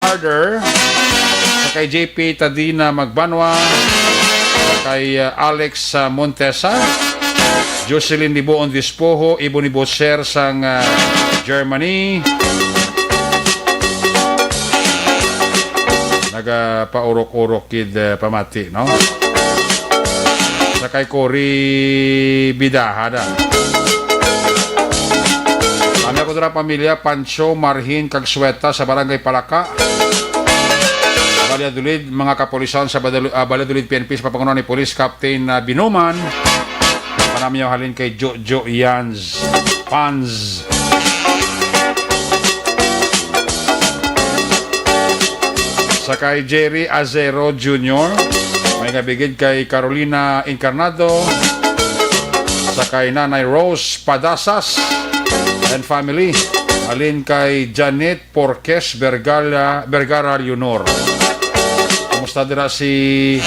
Harder, sa kay J P Tadina Magbanwa, sa kay uh, Alex uh, Montesa, Jocelyn Dibuon Dispoho, Ebony Butcher sang uh, Germany. Nagapaurok-urok kid uh, pamati, no? Sa kay Cory Bidaha da. Kami ako dira pamilya Pancho, Marhin, kag Sueta sa Barangay Palaka, Valladolid, mga kapulisan sa Badalo- ah, Valladolid P N P sa papangunahan ni Police Captain ah, Binuman. Panamyaw halin kay Jojo Yanz Panz. Sa kay Jerry Azero Junior, may gabigid kay Carolina Encarnado, sa kay Nanay Rose Padasas and family, alin kay Janet Porques Bergala, Bergara Leonor. Kumusta dira si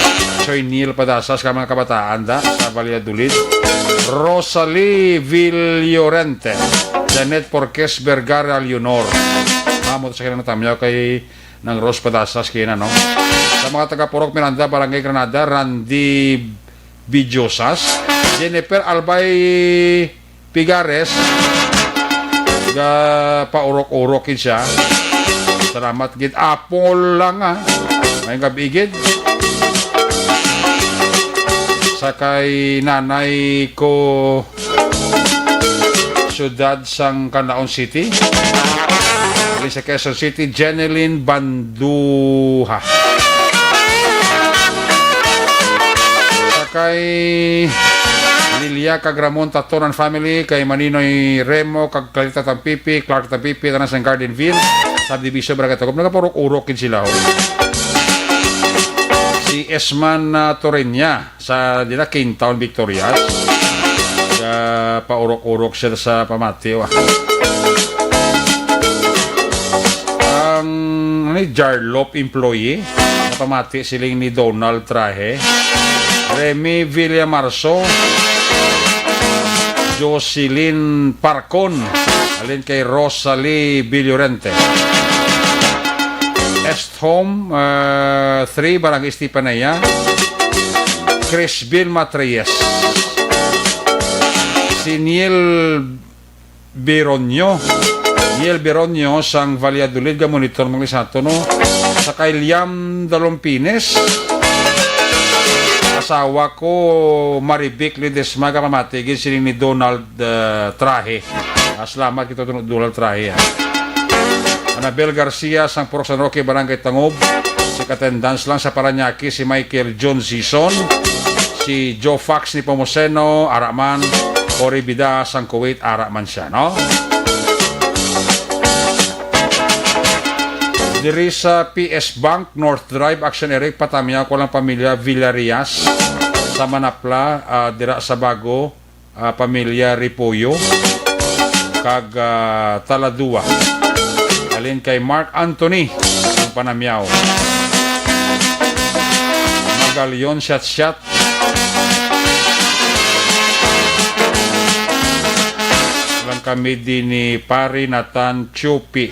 Choy Neil Padasas ka mga kabataan da sa Valladolid? Rosalie Villorente, Janet Porques Bergara Leonor. Amo to sa kailan natamyaw kay Nang Rose Padasas kina, no? Sa mga taga Purok Miranda, Barangay Granada, Randy Bidiosas, Jennifer Albay Pigares, ga paurok-urok gid siya. Salamat gid. Apol lang, ah. May gabi gid. Sa kay nanay ko, siyudad sang Canlaon City. Dali sa Quezon City, Jeneline Banduha. Sa kay Lilia kag Ramon Taton and family, kay Maninoy Remo, kag Clarita Tampipi, Clark Tampipi, tanan sang Gardenville, subdivision, Barangay Tagum. Nagapurok-urok gid sila, oh. Si Esman uh, Torreña. Sa dina Kingtown, Victorias. Sa paurok-urok sila sa pamati, wa. Ang ano ni Jarlop employee, napamati siling ni Donald Trahe, Remy Villamarso, Jocelyn Parcon, alin kay Rosalie Villorente. Home uh, three, Barangay Estefanía, Crisville Matreyes. Si Niel Bironio, Niel Bironio sang Valladolid, ga monitor mga lisato, no? Sa kay Liam Dalompines, asawa ko, Marivic Ledesma, kapamati gid sini ni Donald, ah, Trahe. Ah, salamat kita, Don-, Donald Trahe, ah. Anabel Garcia sang Purok San Roque, Barangay Tangub. Sa attendance lang sa Parañaque, si Michael John Zison, si Joe Fox ni Pomoseno, ara man, Cory Bida sang Kuwait, ara man siya, no? Diri sa P S Bank, North Drive, Action Eric, patamyaw ko lang pamilya Villarias sa Manapla, ah, dira sa Bago, ah, pamilya Repollo, kag, ah, Taladua. Alin kay Mark Anthony, ang panamyaw. Magalion, Shot Shot. Lang kami din ni Pari Nathan Chupi.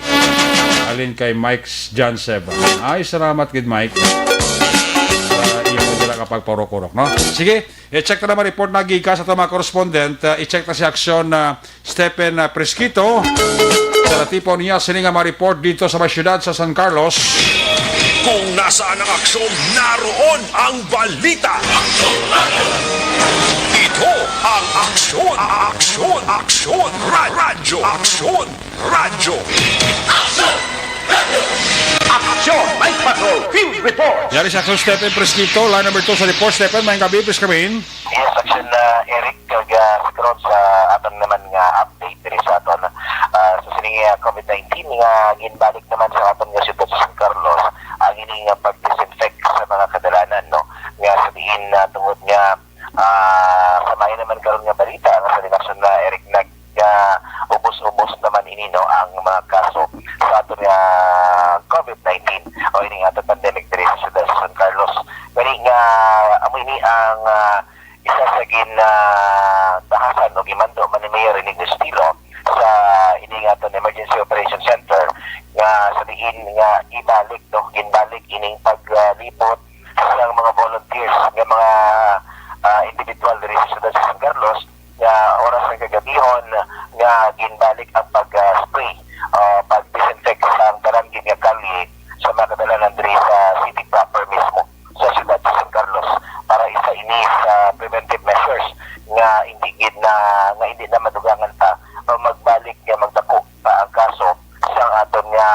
Alin kay Mike John Seven. Ay, salamat gid, Mike. Sa imo dira ka pagpaurok-urok, no? Sige, i-check na naman report na gikas sa mga correspondent. Uh, i-check na si Aksyon na Stephen, uh, Presquito. Sa natipon niya, sini nga mga report dito sa mga syudad sa San Carlos. Kung nasaan ang aksyon, naroon ang balita. Ito ang aksyon, aksyon, aksyon, ra-, radyo, aksyon, radyo. Action! Night Patrol Field Report! Yari sa Action, Stephen Presquito. Line number two sa report. Stephen, may gabi, please come in. Yes, Action, uh, Eric, kag, uh, sa karon sa aton naman nga update diri sa aton, uh, sa sining, uh, COVID nineteen nga ginbalik naman sa aton nga siyudad sa San Carlos ang ining, uh, pag-disinfect sa mga kadalanan, no? Nga sa diin, uh, tungod nga, uh, sa maayo naman karon nga balita nga sa relasyon na Eric nag nga ubos-ubos naman ini, no, ang mga kaso sa aton nga COVID nineteen o ining aton pandemic diri sa siyudad sa San Carlos. Gani nga, amo ini ang, ah, isa sa gin, ah, tahasan o gimando man ni Mayor Rene Gustilo sa ining aton Emergency Operation Center nga sa diin nga ibalik, no, ginbalik ining paglibot sa mga volunteers nga mga, ah, individual diri sa siyudad sa San Carlos nga oras sang kagabihon nga ginbalik ang pag, ah, spray, ah, pag-disinfect sa tanan gid nga kalye sa mga kadalanan diri sa city proper mismo sa siyudad sa San Carlos para isa ini sa preventive measures nga hindi gid na, nga hindi na madugangan pa o magbalik nga magdako pa ang kaso sa aton nga,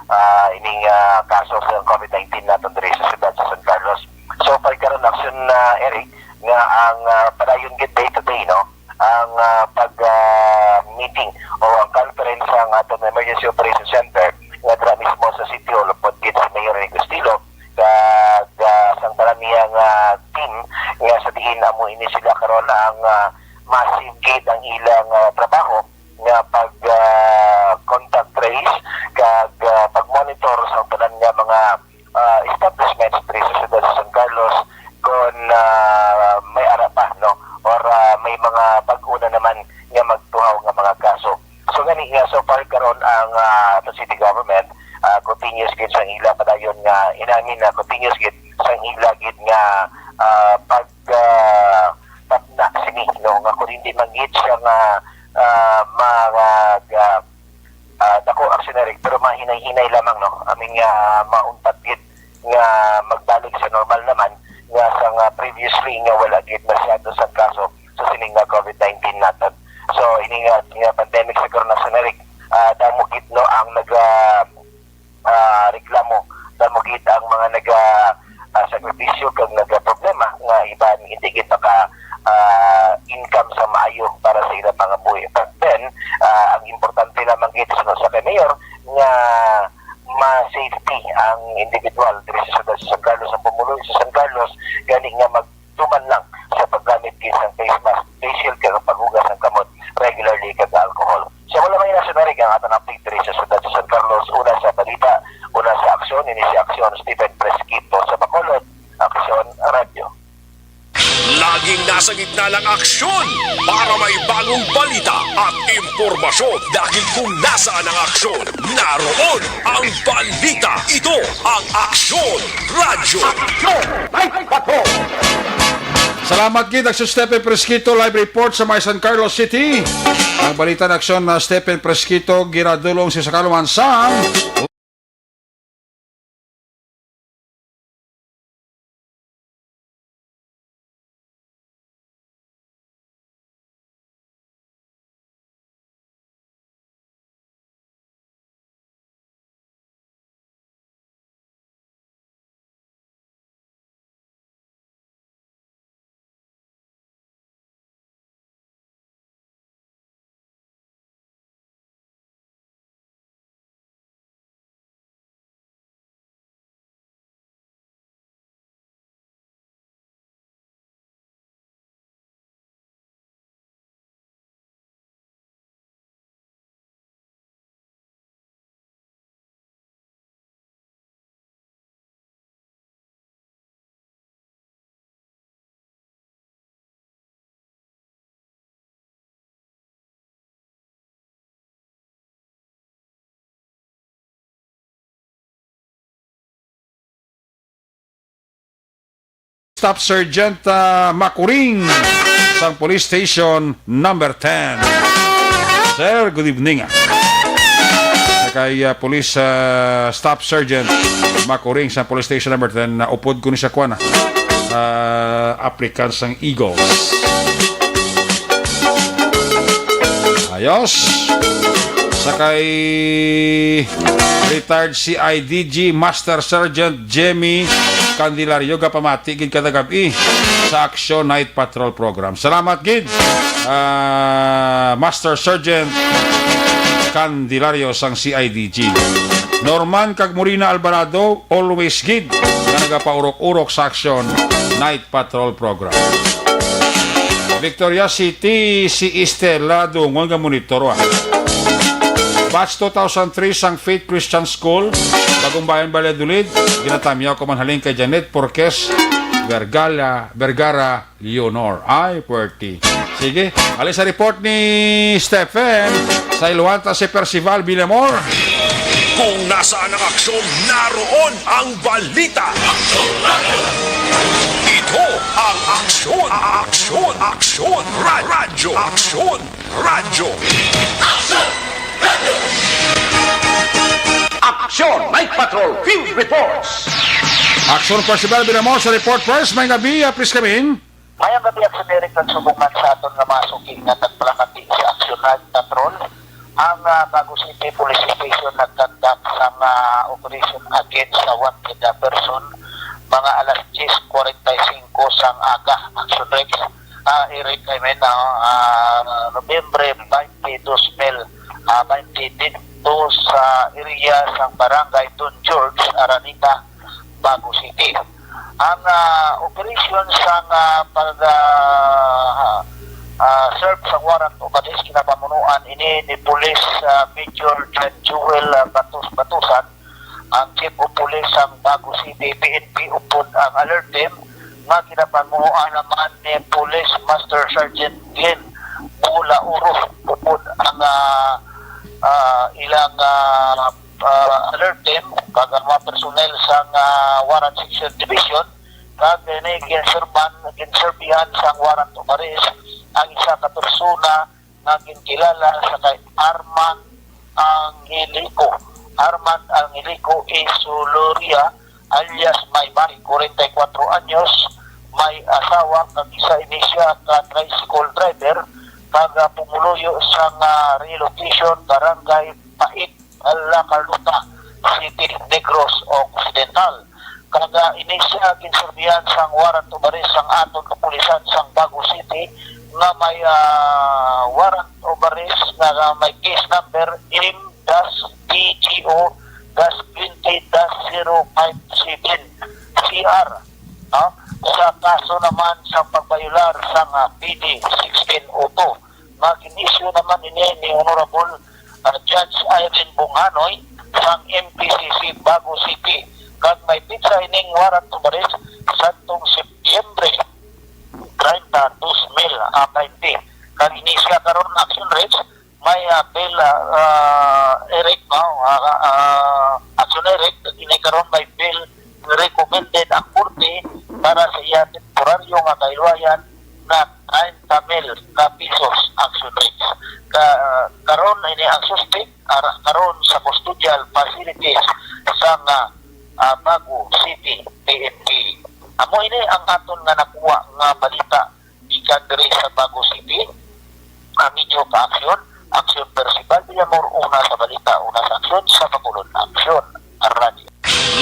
ah, ining, ah, kaso sa COVID nineteen naton diri sa siyudad sa San Carlos. So, far karon, Action, ah, Eric, nga ang, ah, padayon gid day to day, no? Ang, ah, pag, ah, meeting o ang conference sa aton Emergency Operation Center nga dira mismo sa City Hall, upod gid si Mayor Rene Gustilo kag, ah, sang tanan niya nga team nga sa diin amo ini sila karon ang, ah, massive gid ang ilang, ah, trabaho nga pag, ah, contact trace kag, ah, pag-monitor sa tanan nga mga, ah, establishments diri sa siyudad sa San Carlos kon, ah, may ara pa, no, or, ah, may mga bag-o na naman nga magtuhaw nga mga kaso. So gani nga, so far karon ang, ah, aton city government, ah, continuous gid sang ila padayon nga inamin na continuous gid sang ila gid nga, ah, pag, ah, patna sini, no, nga kung hindi man gid siya nga, ah, mga, ah, ah, dako, Action Eric, pero mahinay-hinay lamang, no? I mean nga, mauntat gid nga magbalik sa normal naman nga sa nga previously nga wala gid masyado sa kaso sa sining nga COVID nineteen naton. So, ini nga, nga pandemic sa karon, Action Eric, ah, damo gid, no, ang naga, ah, reklamo, damo gid ang mga naga, ah, sakripisyo kag nagaproblema nga iban hindi gid maka, ah, income sa maayo para sa ilang pangabuhi. But then, ah, ang importante lamang gid, sunod sa kay Mayor, nga ma-safety ang individual diri sa siyudad sa San Carlos, ang pumuluyo sa San Carlos, gani nga magtuman lang sa paggamit gid sang face mask, face shield, kag ang paghugas ng kamot regularly kag alcohol. So, wala may nasunari ang aton update diri sa siyudad sa San Carlos. Una sa balita, una sa aksyon, ini si Aksyon Stephen Presquito sa Bacolod, Aksyon Radio. Laging nasa gitna ng aksyon para may bagong balita at impormasyon, dahil kung nasaan ang aksyon, naroon ang balita. Ito ang Aksyon Radyo. Aksyon! Ay, bato! Salamat gid, Aksyon Stephen Presquito, live report sa may San Carlos City. Ang balita ng Aksyon na Stephen Presquito, giradulong si sa kaluman sa Staff Sergeant, ah, Makuring sang Police Station Number ten. Sir, good evening, ah. Sa kay, ah, Police, ah, Staff Sergeant Makuring sang Police Station Number ten, na upod ko ni sa kuan, ah, ah, applicant sang Eagles. Ayos. Sa kay retired C I D G Master Sergeant Jemmy Candelario, gapamati gid kada gab-i sa Action Night Patrol Program. Salamat gid, ah, Master Sergeant Candelario sang C I D G. Norman kag Morina Alvarado, always gid nga nagapaurok-urok sa Action Night Patrol Program. Victoria City, si Estela Dungon nga monitor, ah. Batch two thousand three sang Faith Christian School, Bagumbayan, Valladolid. Ginatamyaw ko man halin kay Janet Porques Vergala, Vergara Leonor. Ay, puwerte. Sige, ali sa report ni Stephen, sa Iluanta si Percival Villamor. Kung nasaan ang aksyon, naroon ang balita. Ito ang Aksyon, Aksyon, Aksyon, Ra-, Radyo, Aksyon, Radyo. Aksyon Night Patrol Field Reports. Aksyon Percival Villamor sa report first. May gabi, ah, please come in. Mayang gabi, Aksyon Eric, nagsubong man sa aton nga mga suki nga nagpalakati sa Action Night Patrol. Ang, ah, Bago City Police Station nagkandak sang, ah, operation against sa wanted, ah, person mga alas diyes kwarenta y singko sang aga, Action Rex. Ah, Eric, I mean, ah, ah, Nobyembre twenty, dos mil, ah, twenty, didto sa area sang Barangay Don George, Araneta, Bago City. Ang, ah, operasyon sang, ah, pag, ah, ah, serve sa warrant of arrest, ginapamunuan ini ni Police, ah, Major John Joel, ah, Batos Batusan, ang Chief of Police sang Bago City P N P, upod ang alert team nga ginapamunuan naman ni Police Master Sergeant Glenn Bulauro, upod ang, ah, ah, ilang, ah, ah, alert team kag ang mga personnel sang, ah, Warrant Section Division, kag ini ginserban, ginserbihan sang warrant of arrest ang isa ka persona nga ginkilala sa kay Armand Angelico. Armand Angelico Isoloria, alias Maymay, kwarenta y kuwatro anyos, may asawa kag isa ini siya ka tricycle driver, kag, ah, pumuluyo sang, ah, relocation, Barangay Pait, La Carlota City, Negros Occidental. Kag, ah, ini siya ginserbihan sang warrant of arrest sang aton kapulisan sang Bago City nga may, ah, warrant of arrest nga, nga may case number M dash P G O dash twenty dash zero five seven C R, no? Sa kaso naman sa pagbayolar sang, ah, P D sixteen oh two, nga gin-issue naman ini ni Honorable, ah, Judge Irene Bunganoy sang M P C C Bago City, kag may petsa ining warrant of arrest sadtong Setyembre treinta, dos mil, ah, twenty. Kag ini siya karon, Action Rex, may, ah, bail, ah, ah, Eric, no? Ah, ah, Action Eric, ini karon may bail recommended ang korte para sa iya temporaryo nga kahilwayan na treinta mil ka pesos, Action Rex. Ka-, karon ini ang suspect ara karon sa custodial facilities sang, ah, ah, Bago City P N P. Amo ini ang aton nga nakuha nga balita gikan diri sa Bago City. Ang inyo ka-aksyon, Aksyon Percival Villamor, una sa balita, una sa aksyon, sa Bacolod Aksyon, Radyo.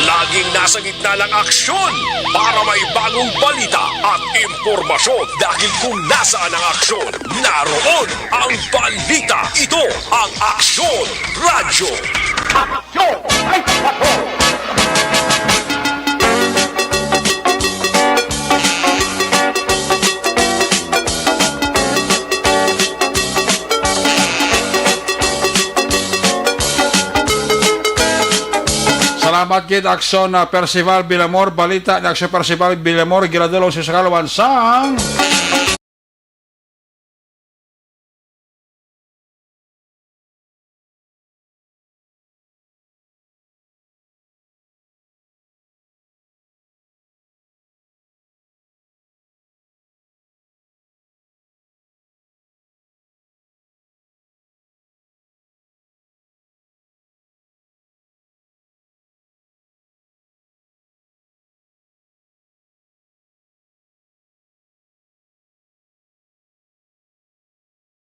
Laging nasa gitna ng aksyon para may bagong balita at impormasyon, dahil kung nasaan ang aksyon, naroon ang balita. Ito ang Aksyon Radyo. Aksyon! Ay, patrol! Salamat gid, Aksyon, ah, Percival Villamor. Balita ni Aksyon Percival Villamor, ginadulong sa Sakalawan sang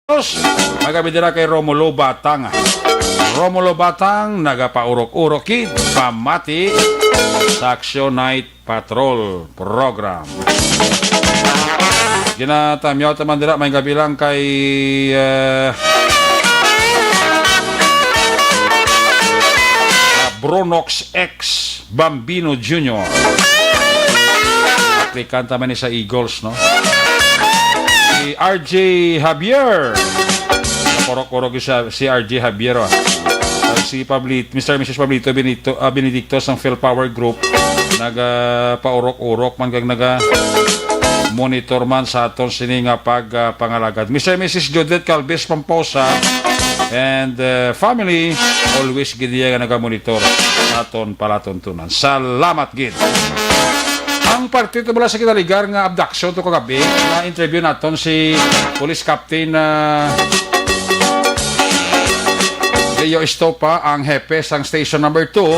Magabi dira kay Romulo Batang. Romulo Batang, nagapaurok-urok gid, pamati sa Action Night Patrol Program. Ginatamyaw ta man dira, may gabi lang kay, eh, Brunox X Bambino Junior. Aplikante man ni sa Eagles, no? Si R J Javier. Kurok-kurok sa si R J Javier, ah. Ah, si Pablit-, Mister Missus Pablito Benito, ah, Benedicto sang Phil Power Group, nagapaurok-urok man kag naga monitor man sa aton sini nga pag, ah, pangalagad. Mister Missus Judith Calves Pomposa and, ah, family, always gid iya nga nagamonitor sa aton palatuntunan. Salamat gid. Ang parte to mula sa ginaligar nga abduction to kagabi, na-interview naton si Police Captain, ah, Leo Estopa, ang hepe sang Station Number Two.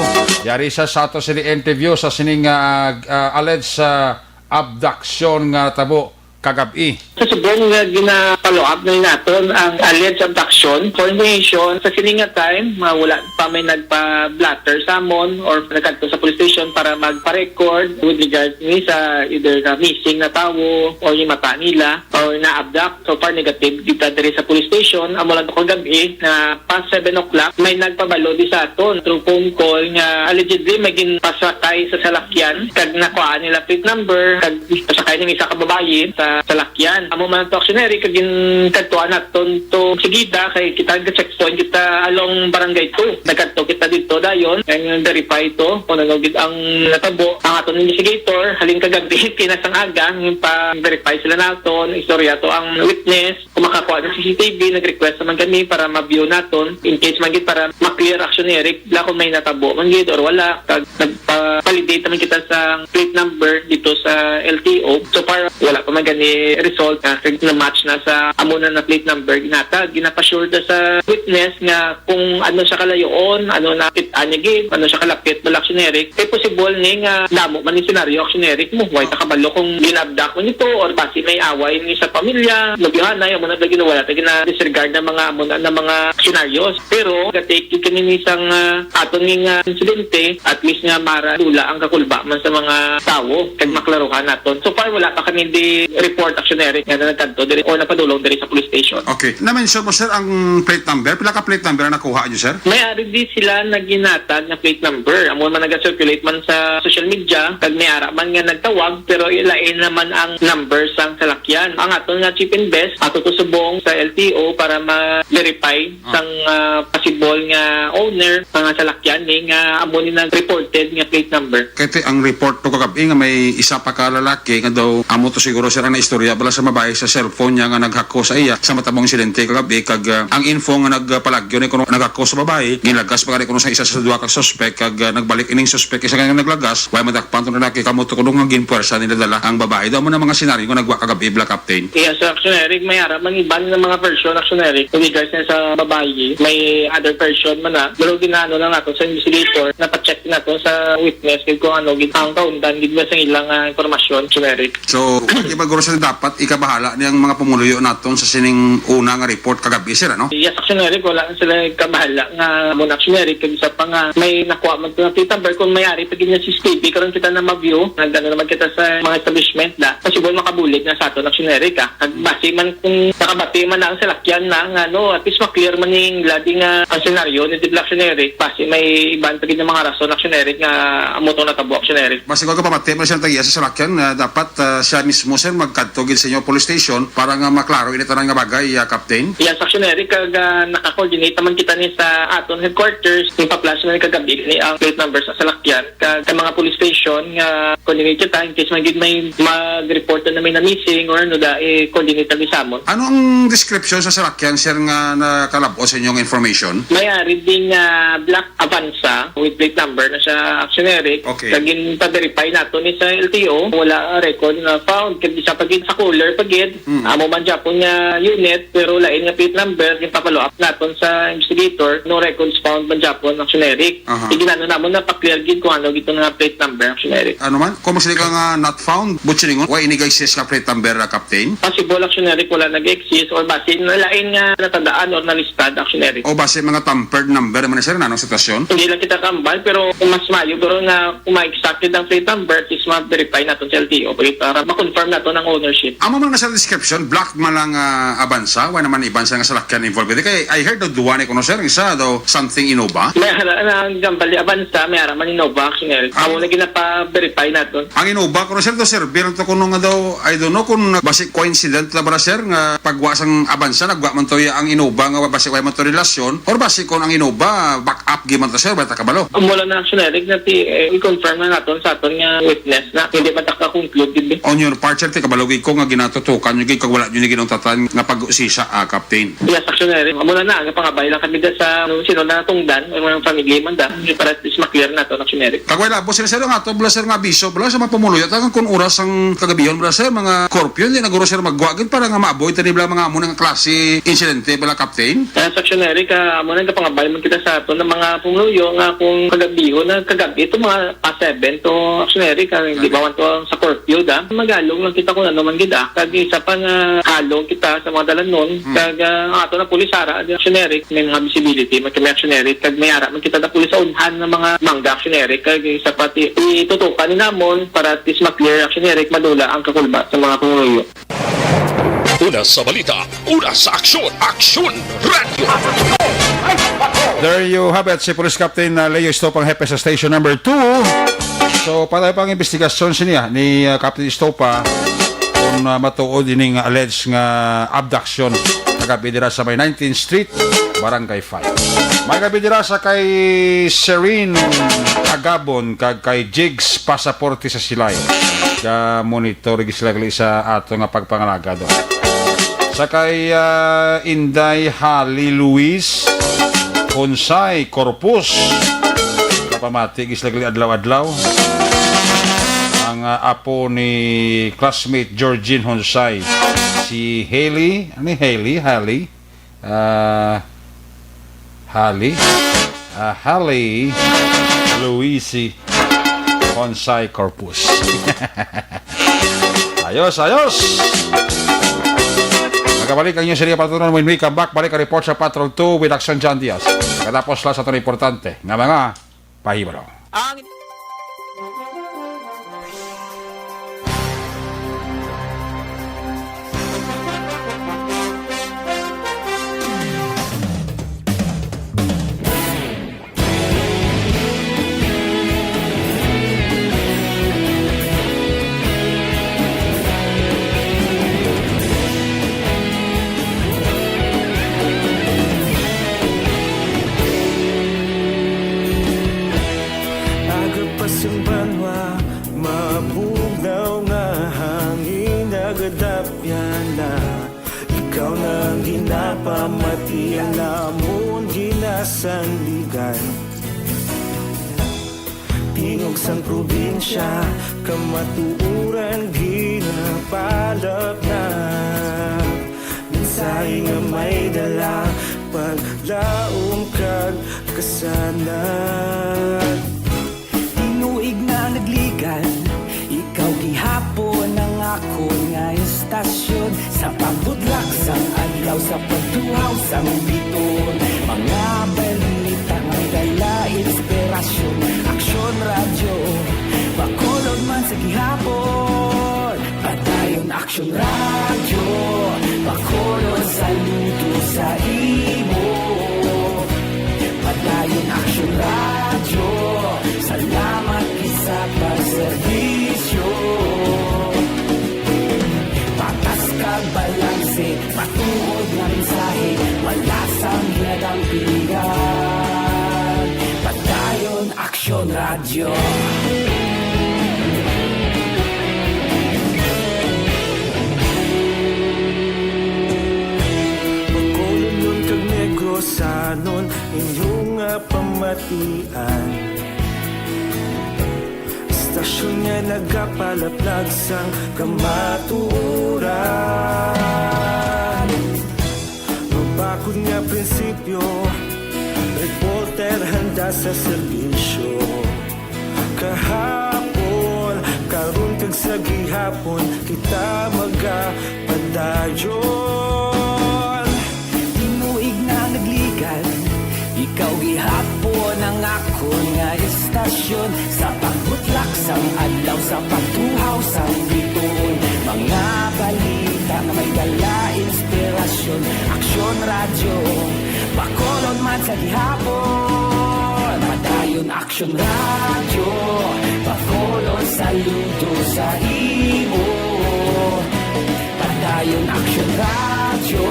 Yari sa, sa ato sini interview sa sining, ah, ah, alleged, ah, abduction nga tabo kagabi. Sa subong nga gina-follow up na naton ang alleged abduction, for information, sa sini nga time, nga wala pa may nagpa-blotter sa amon or nagkadto sa police station para magpa-record with regard ni sa either na missing na tawo or yung mata nila or na-abduct. So far, negative kita diri sa police station. Amo lang to kagabi na past seven o'clock, may nagpabalo di sa aton through phone call nga allegedly may ginpasakay sa salakyan, kag nakuhaan nila plate number, kag pasakay ning isa ka babayi sa salakyan. Amo man to, Action Eric, kag ginkadtuan naton to sigida kay kita ga-checkpoint kita along Barangay Two. Nagkadto kita dito dayon, and verify to kung ano gid ang natabo. Ang aton investigator, halin kagabi, pinas ang aga, pa-verify sila naton, istorya to ang witness, kung makakuha ng C C T V, nag-request naman kami para ma-view naton, in case man gid para ma-clear, Action Eric, la kung may natabo man gid or wala, kag nagpa-validate naman kita sa plate number dito sa L T O. So far, wala pa man gani result nga kag na-match na sa amo na na plate number ginatag. Ginapa-sure ta sa witness nga kung ano siya kalayoon, ano na kit-an niya gid, ano siya kalapit, bala, Action Eric. Kay possible ni nga damo man ni senaryo, Action Eric, mo. Way ta kabalo kung ginabdak mo nito or basi may away ni sa pamilya, nobyohanay, amo na lagi na wala ta gina-disregard na mga amo na, na mga scenarios. Pero ga-take kini ni sang, ah, aton ni nga insidente, at least nga maradula ang kakulba man sa mga tawo, kag maklaruhan naton. So far, wala pa kami di report, Action Eric, nga nagkadto diri o napadulong diri sa police station. Okay. Na-mention mo, sir, ang plate number. Pila ka plate number ang nakuha niyo, sir? May ari di sila naginatag na plate number. Amo man naga-circulate man sa social media, kag may ara man nga nagtawag, pero ilain naman ang number sang salakyan. Ang aton nga chief invest, ato to subong sa L T O para ma-verify Ah. sang, ah, possible nga owner, mga salakyan ni nga amo ni nag-reported nga plate number. Kay ti ang report to kagabi nga may isa pa ka lalaki nga daw amo to siguro, sir, ang naistorya bala sa babae sa cellphone niya nga naghako sa iya sa matabong insidente kagabi, kag, ah, ang info nga nagpalagyo ni kuno naghako sa babae, ginlagas pa gani kuno sa isa sa duha ka suspek, kag, ah, nagbalik ining suspek isa nga naglagas, way madakpan to lalaki, kamo to kuno nga ginpuwersa nila dala ang babae. Daw mo na mga senaryo nga nagwa kagabi, Black Captain. Yes, Action Eric, may ara man iban nga mga version, Action Eric, with regards na sa babayi. May other version man na. Pero ginaano lang nato sa investigator, napacheck nato sa witness, kung ano gid ang kaundan gid sa ilang, ah, impormasyon, Action Eric. So, di ba, guro, sila dapat ikabahala niyang mga pumuluyo naton sa sining una nga report kagabi, sir, ano? Yes, Action Eric, wala na sila kabahala nga muna, Action Eric, kag isa pa nga may nakuha man to nga plate number, kung may ari pa gid niya C C T V, karon kita na ma-view, nag-ano naman kita sa mga establishment, da, possible makabulig na sa aton, Action Eric, ah. Kag base man kung nakabati man ang salakyan na nga, no, at least ma-clear man ning ladi nga ang senaryo ni Dibla, Action Eric, base may iban pa gid nga mga rason, Action Eric, nga amo tong natabo, Action Eric. Base ko, kapamati man siya tagiya sa salakyan nga dapat, ah, siya mismo, sir, magkadto gid sa inyo police station para nga maklaro ini tanan nga bagay, ah, Captain. Yes, Action Eric, kag, ah, naka-coordinate naman kita ni sa aton headquarters, yung pa-flash na kagabi ni ang plate number sa salakyan, kag sa mga police station nga coordinate kita in case man gid may mag-report na may na-missing or ano da, eh, coordinate na sa amon. Ano ang description sa salakyan, sir, nga nakalab-ot sa inyong information? May ari ding, ah, black Avanza with plate number na siya, Action Eric. Okay. Kag ginpa-verify nato ni sa L T O, wala, ah, record na found. Kag isa pa gid sa caller pa gid, Mm. amo man gyapon nga unit, pero lain nga plate number, ginpa-follow up naton sa investigator, no records found man gyapon, Action Eric. Aha. Iginano namon na pa-clear gid kung ano gid nga plate number, Action Eric. Ano man? Kung masali ka nga not found, butchiringon, wa ini ga-exist nga plate number, ah, Captain? Possible, Action Eric, wala nag-exist or basi na lain nga natandaan or nalistad, Action Eric. O basi mga tampered number man, sir, na anong sitwasyon? Hindi lang kita kambal, pero mas mayo guro nga kung ma-exact ang plate number, at least ma-verify naton sa L T O para ma-confirm naton ang ownership. Amo man nga sa description, black man lang, ah, Avanza, wa naman Avanza nga salakyan involved. Kay I heard daw duwa ni kuno, sir, isa daw something Innova. May ara na ang gambal ni Avanza, may ara man Innova, Action Eric. Ah. Amo na ginapa-verify naton. Ang Innova, kuno, sir, daw, sir, bilang to kuno nga daw, I don't know kung basi coincident na ba, sir, nga pagwa sang Avanza, nagwa man to ya ang Innova nga basi wa man to relasyon, or basi kung ang Innova, back up gyud man to, sir, wala ta kabalo. Amo lang na, Action Eric, na ti, eh, i-confirm na naton sa aton nga witness na hindi pa ta ka-conclude gid, eh. On your part, sir, ti kabalo gid ko nga ginatutukan nyo gid kag wala nyo ni ginungtatan nga pag-usisa, ah, Captain. Yes, Action Eric. Amo lang na, nga pangabay lang kami da sa, ano, sino na natungdan, ang mga family man da, para at least ma-clear naton, Action Eric. Kag wala po, sir, sir, nga to, bala, sir, nga abiso, bala, sa mga pumuluyo, tagang kung oras ang kagabihon, bala, sir, mga curfew, hindi na guro, sir, magwa gid para nga ma-avoid tani, bala, mga amo nga klase insidente, bala, Captain. Kaya sa Action Eric, ah, amo na nga pangabay man kita sa aton ng mga pumuluyo nga kung kagabihon na kagabi, ito mga past seven to, Action Eric, ah, hindi Okay. ba man to sa curfew, da? Magalong lang kita kung ano man gid, ah. Kag isa pa nga halong kita sa mga dalanon, Hmm. kag, ah, ang ato na pulis ara, Action Eric, may mga visibility, may kami, Action Eric, kag may ara man kita na pulis sa unhan ng mga mangga, Action Eric, kag isa pa ti, itutukan ni namon para at least ma-clear, Action Eric, madula ang kakulba sa mga pumuluyo. Una sa balita, una sa aksyon, Aksyon Radyo. There you have it, si Police Captain, uh, Leo Estopang, hepe sa station number two. So, patay pa ang investigasyon siniya ni, uh, Captain Estopa kung, uh, matuod ining alleged nga abduction kagabi dira sa may nineteenth Street, Barangay five. May gabi dira sa kay Serene Agabon kag kay Jigs Pasaporte sa Silay. Ga-monitor gid sila gali sa ato nga pagpangalaga do. Sa kay, ah, Inday Hali Luis Honsay Corpus. Kapamati gid sila gali adlaw-adlaw. Ang, ah, apo ni classmate Georgine Honsay, si Haley, ano ni Haley? Haley? Ah, Hali? Ah, Hali Luisi Bonsai Corpus. Ayos, ayos! Magabalik ang inyong serye, Patrol, when we come back, balik ang report sa Patrol two with Action John Diaz. Katapos lang sa itong importante nga mga pahibalo. Ang Aga pa sing banwa, mabugnaw nga hangin, nagadapyan na. Ikaw na ang ginapamati, ang amon ginasandigan. Tingog sang probinsya, kamatuoran ginapalapnap. Mensahe nga may dala, paglaom kag kasanag. Tinuig na nagligan, ikaw gihapon ang akon nga istasyon. Sa pagbutlak sang adlaw, sa pagtuhaw sang biton, mga balita may dala inspirasyon. Aksyon Radyo, Bacolod man sa gihapon. Padayon Aksyon Radyo, Bacolod, saludo sa imo. Padayon Aksyon Radyo, salamat gid sa pagserbisyo. Patas kag balanse, matuod nga mensahe, wala sang ginadampigan. Padayon Aksyon Radyo. Bacolodnon kag Negrosanon, inyo nga pamatian. Istasyon nga nagapalaplag sang kamatuoran. Mabakod nga prinsipyo, reporter handa sa serbisyo. Kahapon, Sa gihapon kita magapadayon. Tinuig na nagligad, ikaw gihapon ang akon nga istasyon. Sa pagbutlak sang adlaw, sa pagtuhaw sang bituon, mga balita nga may dala inspirasyon. Aksyon Radyo, Bacolod man sa gihapon. Padayon Aksyon Radyo, Bacolod, saludo sa imo. Padayon Aksyon Radyo,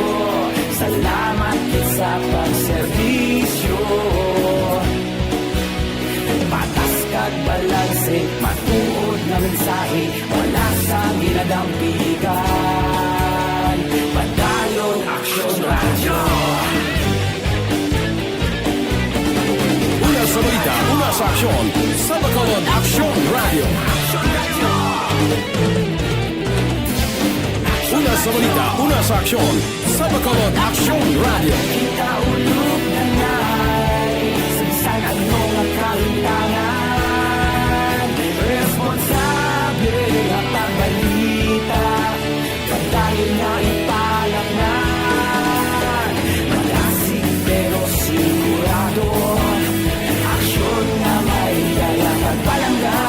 salamat gid sa pagserbisyo. Patas kag balanse, matuod nga mensahe, wala sang ginadampigan. Padayon Aksyon Radyo. Una sa balita, una sa aksyon, sa Bacolod Aksyon Radyo. Una sa balita, una sa aksyon, sa Bacolod Aksyon Radyo. Kita ulog na ngay, sa bisan ano nga kahintangan, responsable nga pagbalita. Padayon nga ipalatnan, malasig pero sigurado, aksyon nga may dala kag palangga.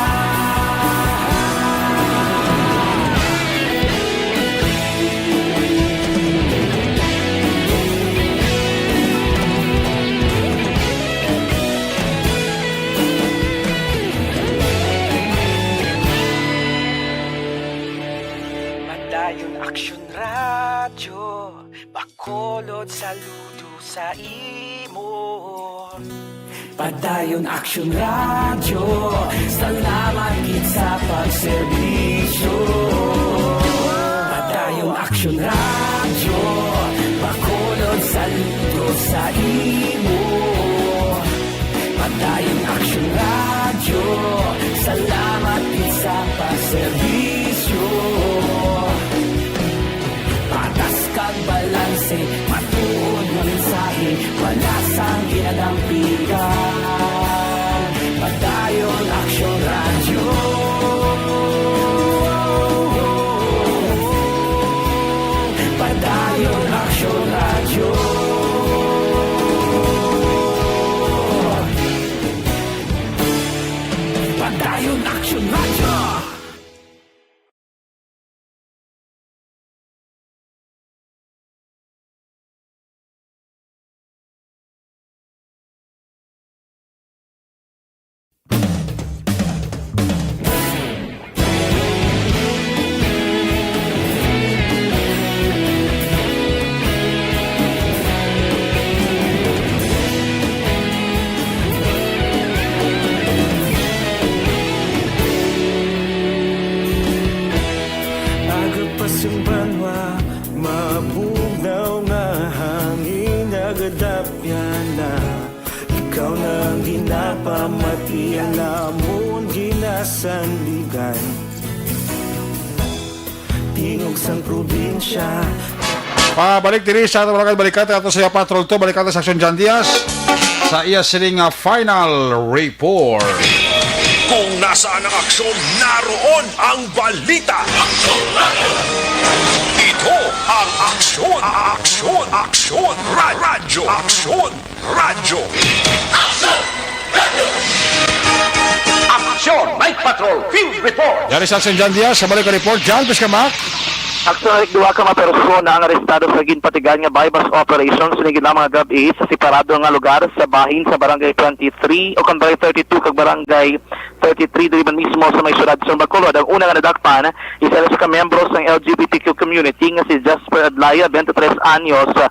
Padayon Aksyon Radyo, Bacolod, saludo sa imo. Padayon Aksyon Radyo, salamat gid sa pagserbisyo. Padayon Aksyon Radyo, Bacolod, saludo sa imo. Padayon Aksyon Radyo, salamat gid sa pagserbisyo. Patas kag balanse, matuod nga mensahe, wala sang ginadampigan. Padayon Aksyon Radyo. Padayon Aksyon Radyo. Padayon Aksyon Radyo. Aga pa sing banwa, mabugnaw nga hangin, nagadapyan na. Ikaw na ang ginapamatian, amon ginasandigan. Tingog sang probinsya. Pabalik diri sa atong Barangay Balikatan, ato sa Patrol two, Balikatan sa Aksyon John Diaz. Sa iya sining, ah, final report. Kung nasaan ang aksyon, naroon ang balita. Ito ang aksyon, aksyon, aksyon, ra-, radyo, aksyon, radyo. Aksyon! Night Patrol Field Report! Yari sa Aksyon John Diaz, sa balik ang report, John Piscamak. Actually, duha ka mga persona ang arestado sa ginpatigayon nga buy-bust operation sini gid lang mga gab-i sa separado nga lugar sa bahin sa Barangay twenty-three o kon Barangay thirty-two kag Barangay thirty-three diri man mismo sa may siyudad sa Bacolod. Ang una nga nadakpan is isa ka miyembro sang L G B T Q community nga si Jasper Adlaya, twenty-three anyos, ah,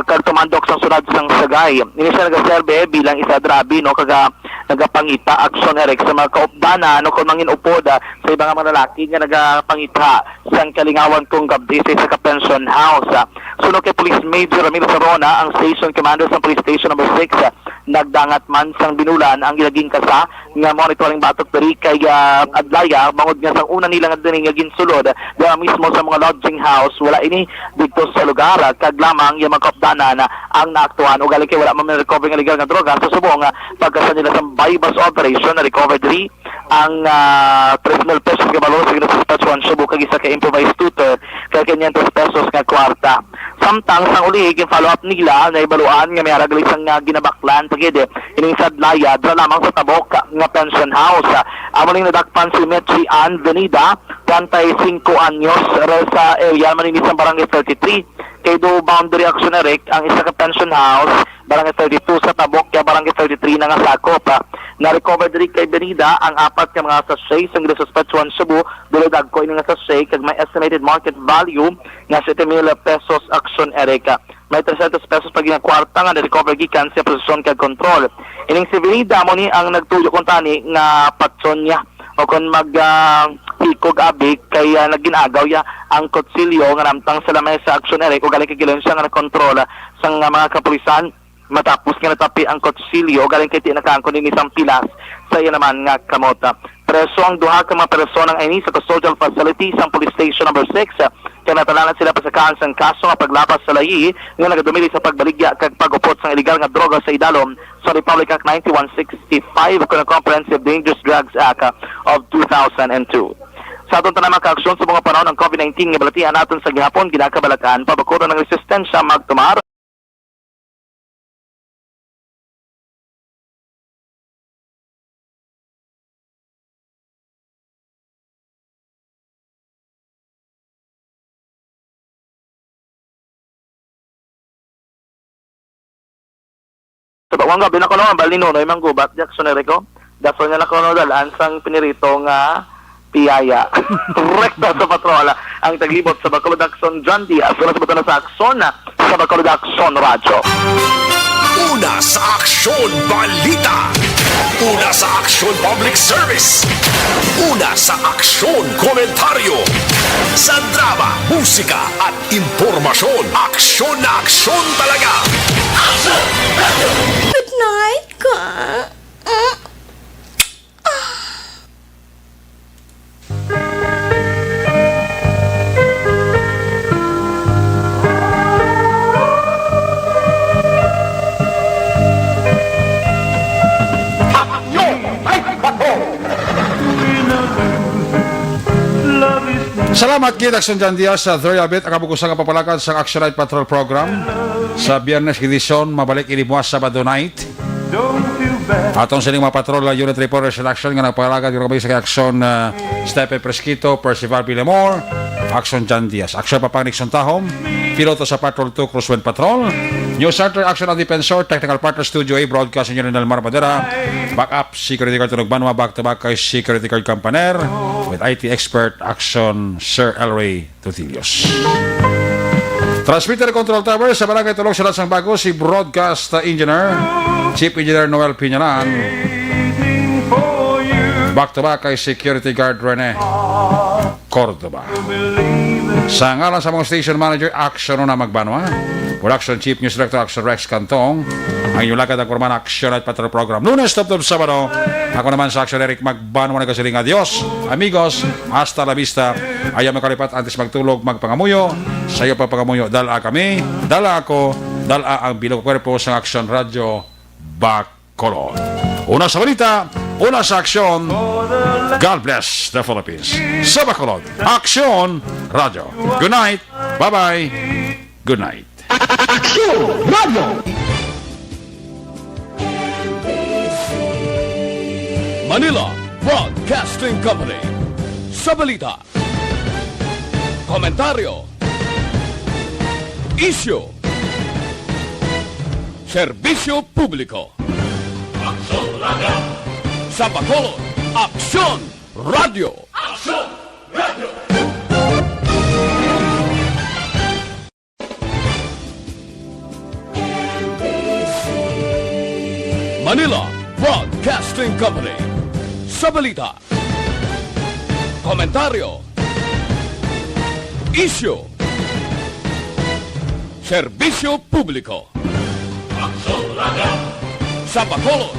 kag tumandok sang siyudad sang Sagay. Ini siya nagaserbe bilang isa drabi, no, kag, ah, nagapangita aksyon, Eric, sa mga kaupdanan, no, kon mangin-upod, ah, sa iba nga mga lalaki nga nagapangita sang kalingawan kung gabdi sa isa ka pension house. Ah, suno kay Police Major Ramil Sarona, ang station commander sa Police Station Number Six, ah, nagdangat man sang binulan ang ila ginkasa nga monitoring batok diri kay, ah, Adlaya, bangod nga sang una nila nga diri nga ginsulod dira mismo sa mga lodging house, wala ini didto sa lugar, ah, kag lamang iya mga kaupdanan, ah, ang naaktuhan. Ugaling kay wala man recover nga legal nga droga sa subong, ah, pagkasa nila sa buy-bust operation na recover diri ang, ah, tres mil pesos nga balor sa ginasuspechuhan subok kag isa ka improvised tutor kag quinientos pesos nga kwarta. Samtang sang ulihi, gin-follow up nila, nahibaluan nga may ara gali sang, ah, ginabaklan pa gid, eh, ining sadlaya dira lamang sa tabok nga pension house. Amo ning nadakpan si Mitzi Ann Venida, treinta y cinco anyos, ra sa area man ini sa Barangay thirty-three. Kay do boundary, Action Eric, ang isa ka pension house, Barangay thirty-two sa tabok, kay Barangay thirty-three na nga sakop. Na-recover diri kay Benida ang apat ka mga sachet sang ginasuspetsuhan subo, dili dagko ini nga sachet kag may estimated market value nga siete mil pesos, Action Eric. May trescientos pesos pa gid nga kwarta nga na-recover gikan sa posesyon kag kontrol. Ining si Benida amo ni ang nagtuyo kuntani nga patyon niya o kon mag, ah, hikog abi kay, ah, nagin-agaw ya ang kutsilyo nga namtang sa lamesa, Action Eric, o galing kay Gilencia nga nakontrol sang, ah, mga kapulisan matapos nga natapi ang kutsilyo galing kay ti nakaangkon ini sang pilas sa iya naman nga kamot. Preso ang duha ka mga personang ini sa custodial facility sang Police Station Number Six, kay natalanan sila pasakaan sang kaso nga paglapas sa layi nga nagadumili sa pagbaligya kag pag-upot sang iligal nga droga sa idalom sa Republic Act ninety-one sixty-five o kon ang Comprehensive Dangerous Drugs Act of two thousand and two. Sa aton tanan, mga kaaksyon, sa mga panahon ang COVID nineteen nga balatian naton sa gihapon, ginakabalakan, pabakuron ang resistensya magtumar. Sa bawang gabi na kuno, ang bali nunoy manggubat, Jackson Erico. Dason nga na kuno dalaan sang pinirito nga piyaya. Rekta sa patrol, ang taglibot sa Bacolod Aksyon, John Diaz. Una sa bato na sa Aksyon, sa Bacolod Aksyon Radyo. Una sa Aksyon Balita. Una sa Aksyon Public Service. Una sa Aksyon Komentaryo. Sa drama, musika, at impormasyon, aksyon na aksyon talaga. Aksyon! Good night, ka. Mm. Ah. Aksyon! Ay, bato! Salamat gid, Aksyon John Diaz, sa Very Abit, ang kabukusan nga papalakad sa Action Night Patrol Program. Sa Biyernes edisyon, mabalik ini buwas Sabado night. Aton sining mga patrol, uh, unit reporters in action nga nagpalakad, nga kami sa Aksyon, uh, Stephen Fresquito, Percival Villamor, Aksyon John Diaz, Aksyon Papang Nixon Tahom, piloto sa Patrol two, Crosswind Patrol, News Center, Aksyon ang Defensor, Technical Partner, Studio A, Broadcast Engineer Nelmar Madera, Backup Security Guard Tunog Banwa, back to back kay Security Guard Campaner, with I T expert, Action Sir Elray Totilios. Transmitter Control Tower sa Barangay Tulog, Siyudad sang Bago, si Broadcast Engineer, Chief Engineer Noel Piñalan. Back to back kay Security Guard Rene Cordoba. Sa ngalan sa mga station manager, Action Una Magbanwa, Production Chief, News Director, Action Rex Cantong, ang inyong lagad ang kurman, Action at Patrol Program. Lunes, tubtob Sabado, ako naman sa Action Eric Magbanwa nagasiling, adios, amigos, hasta la vista. Ayaw makalipat antes magtulog, magpangamuyo. Sa iyo pagpangamuyo, dala kami, dala ako, dala ang bilog kwerpo sa Action Radyo. Back Bacolod. Una sa balita, una sa aksyon. God bless the Philippines. Sa Bacolod, Aksyon Radyo. Good night. Bye-bye. Good night. Aksyon Radyo. Manila Broadcasting Company. Sa balita, komentaryo, isyu, serbisyo publiko. Aksyon Radyo. Sa Bacolod, Aksyon Radyo. Aksyon Radyo. Manila Broadcasting Company. Sa balita, komentaryo, isyu, serbisyo publiko. Aksyon Radyo. Sa Bacolod,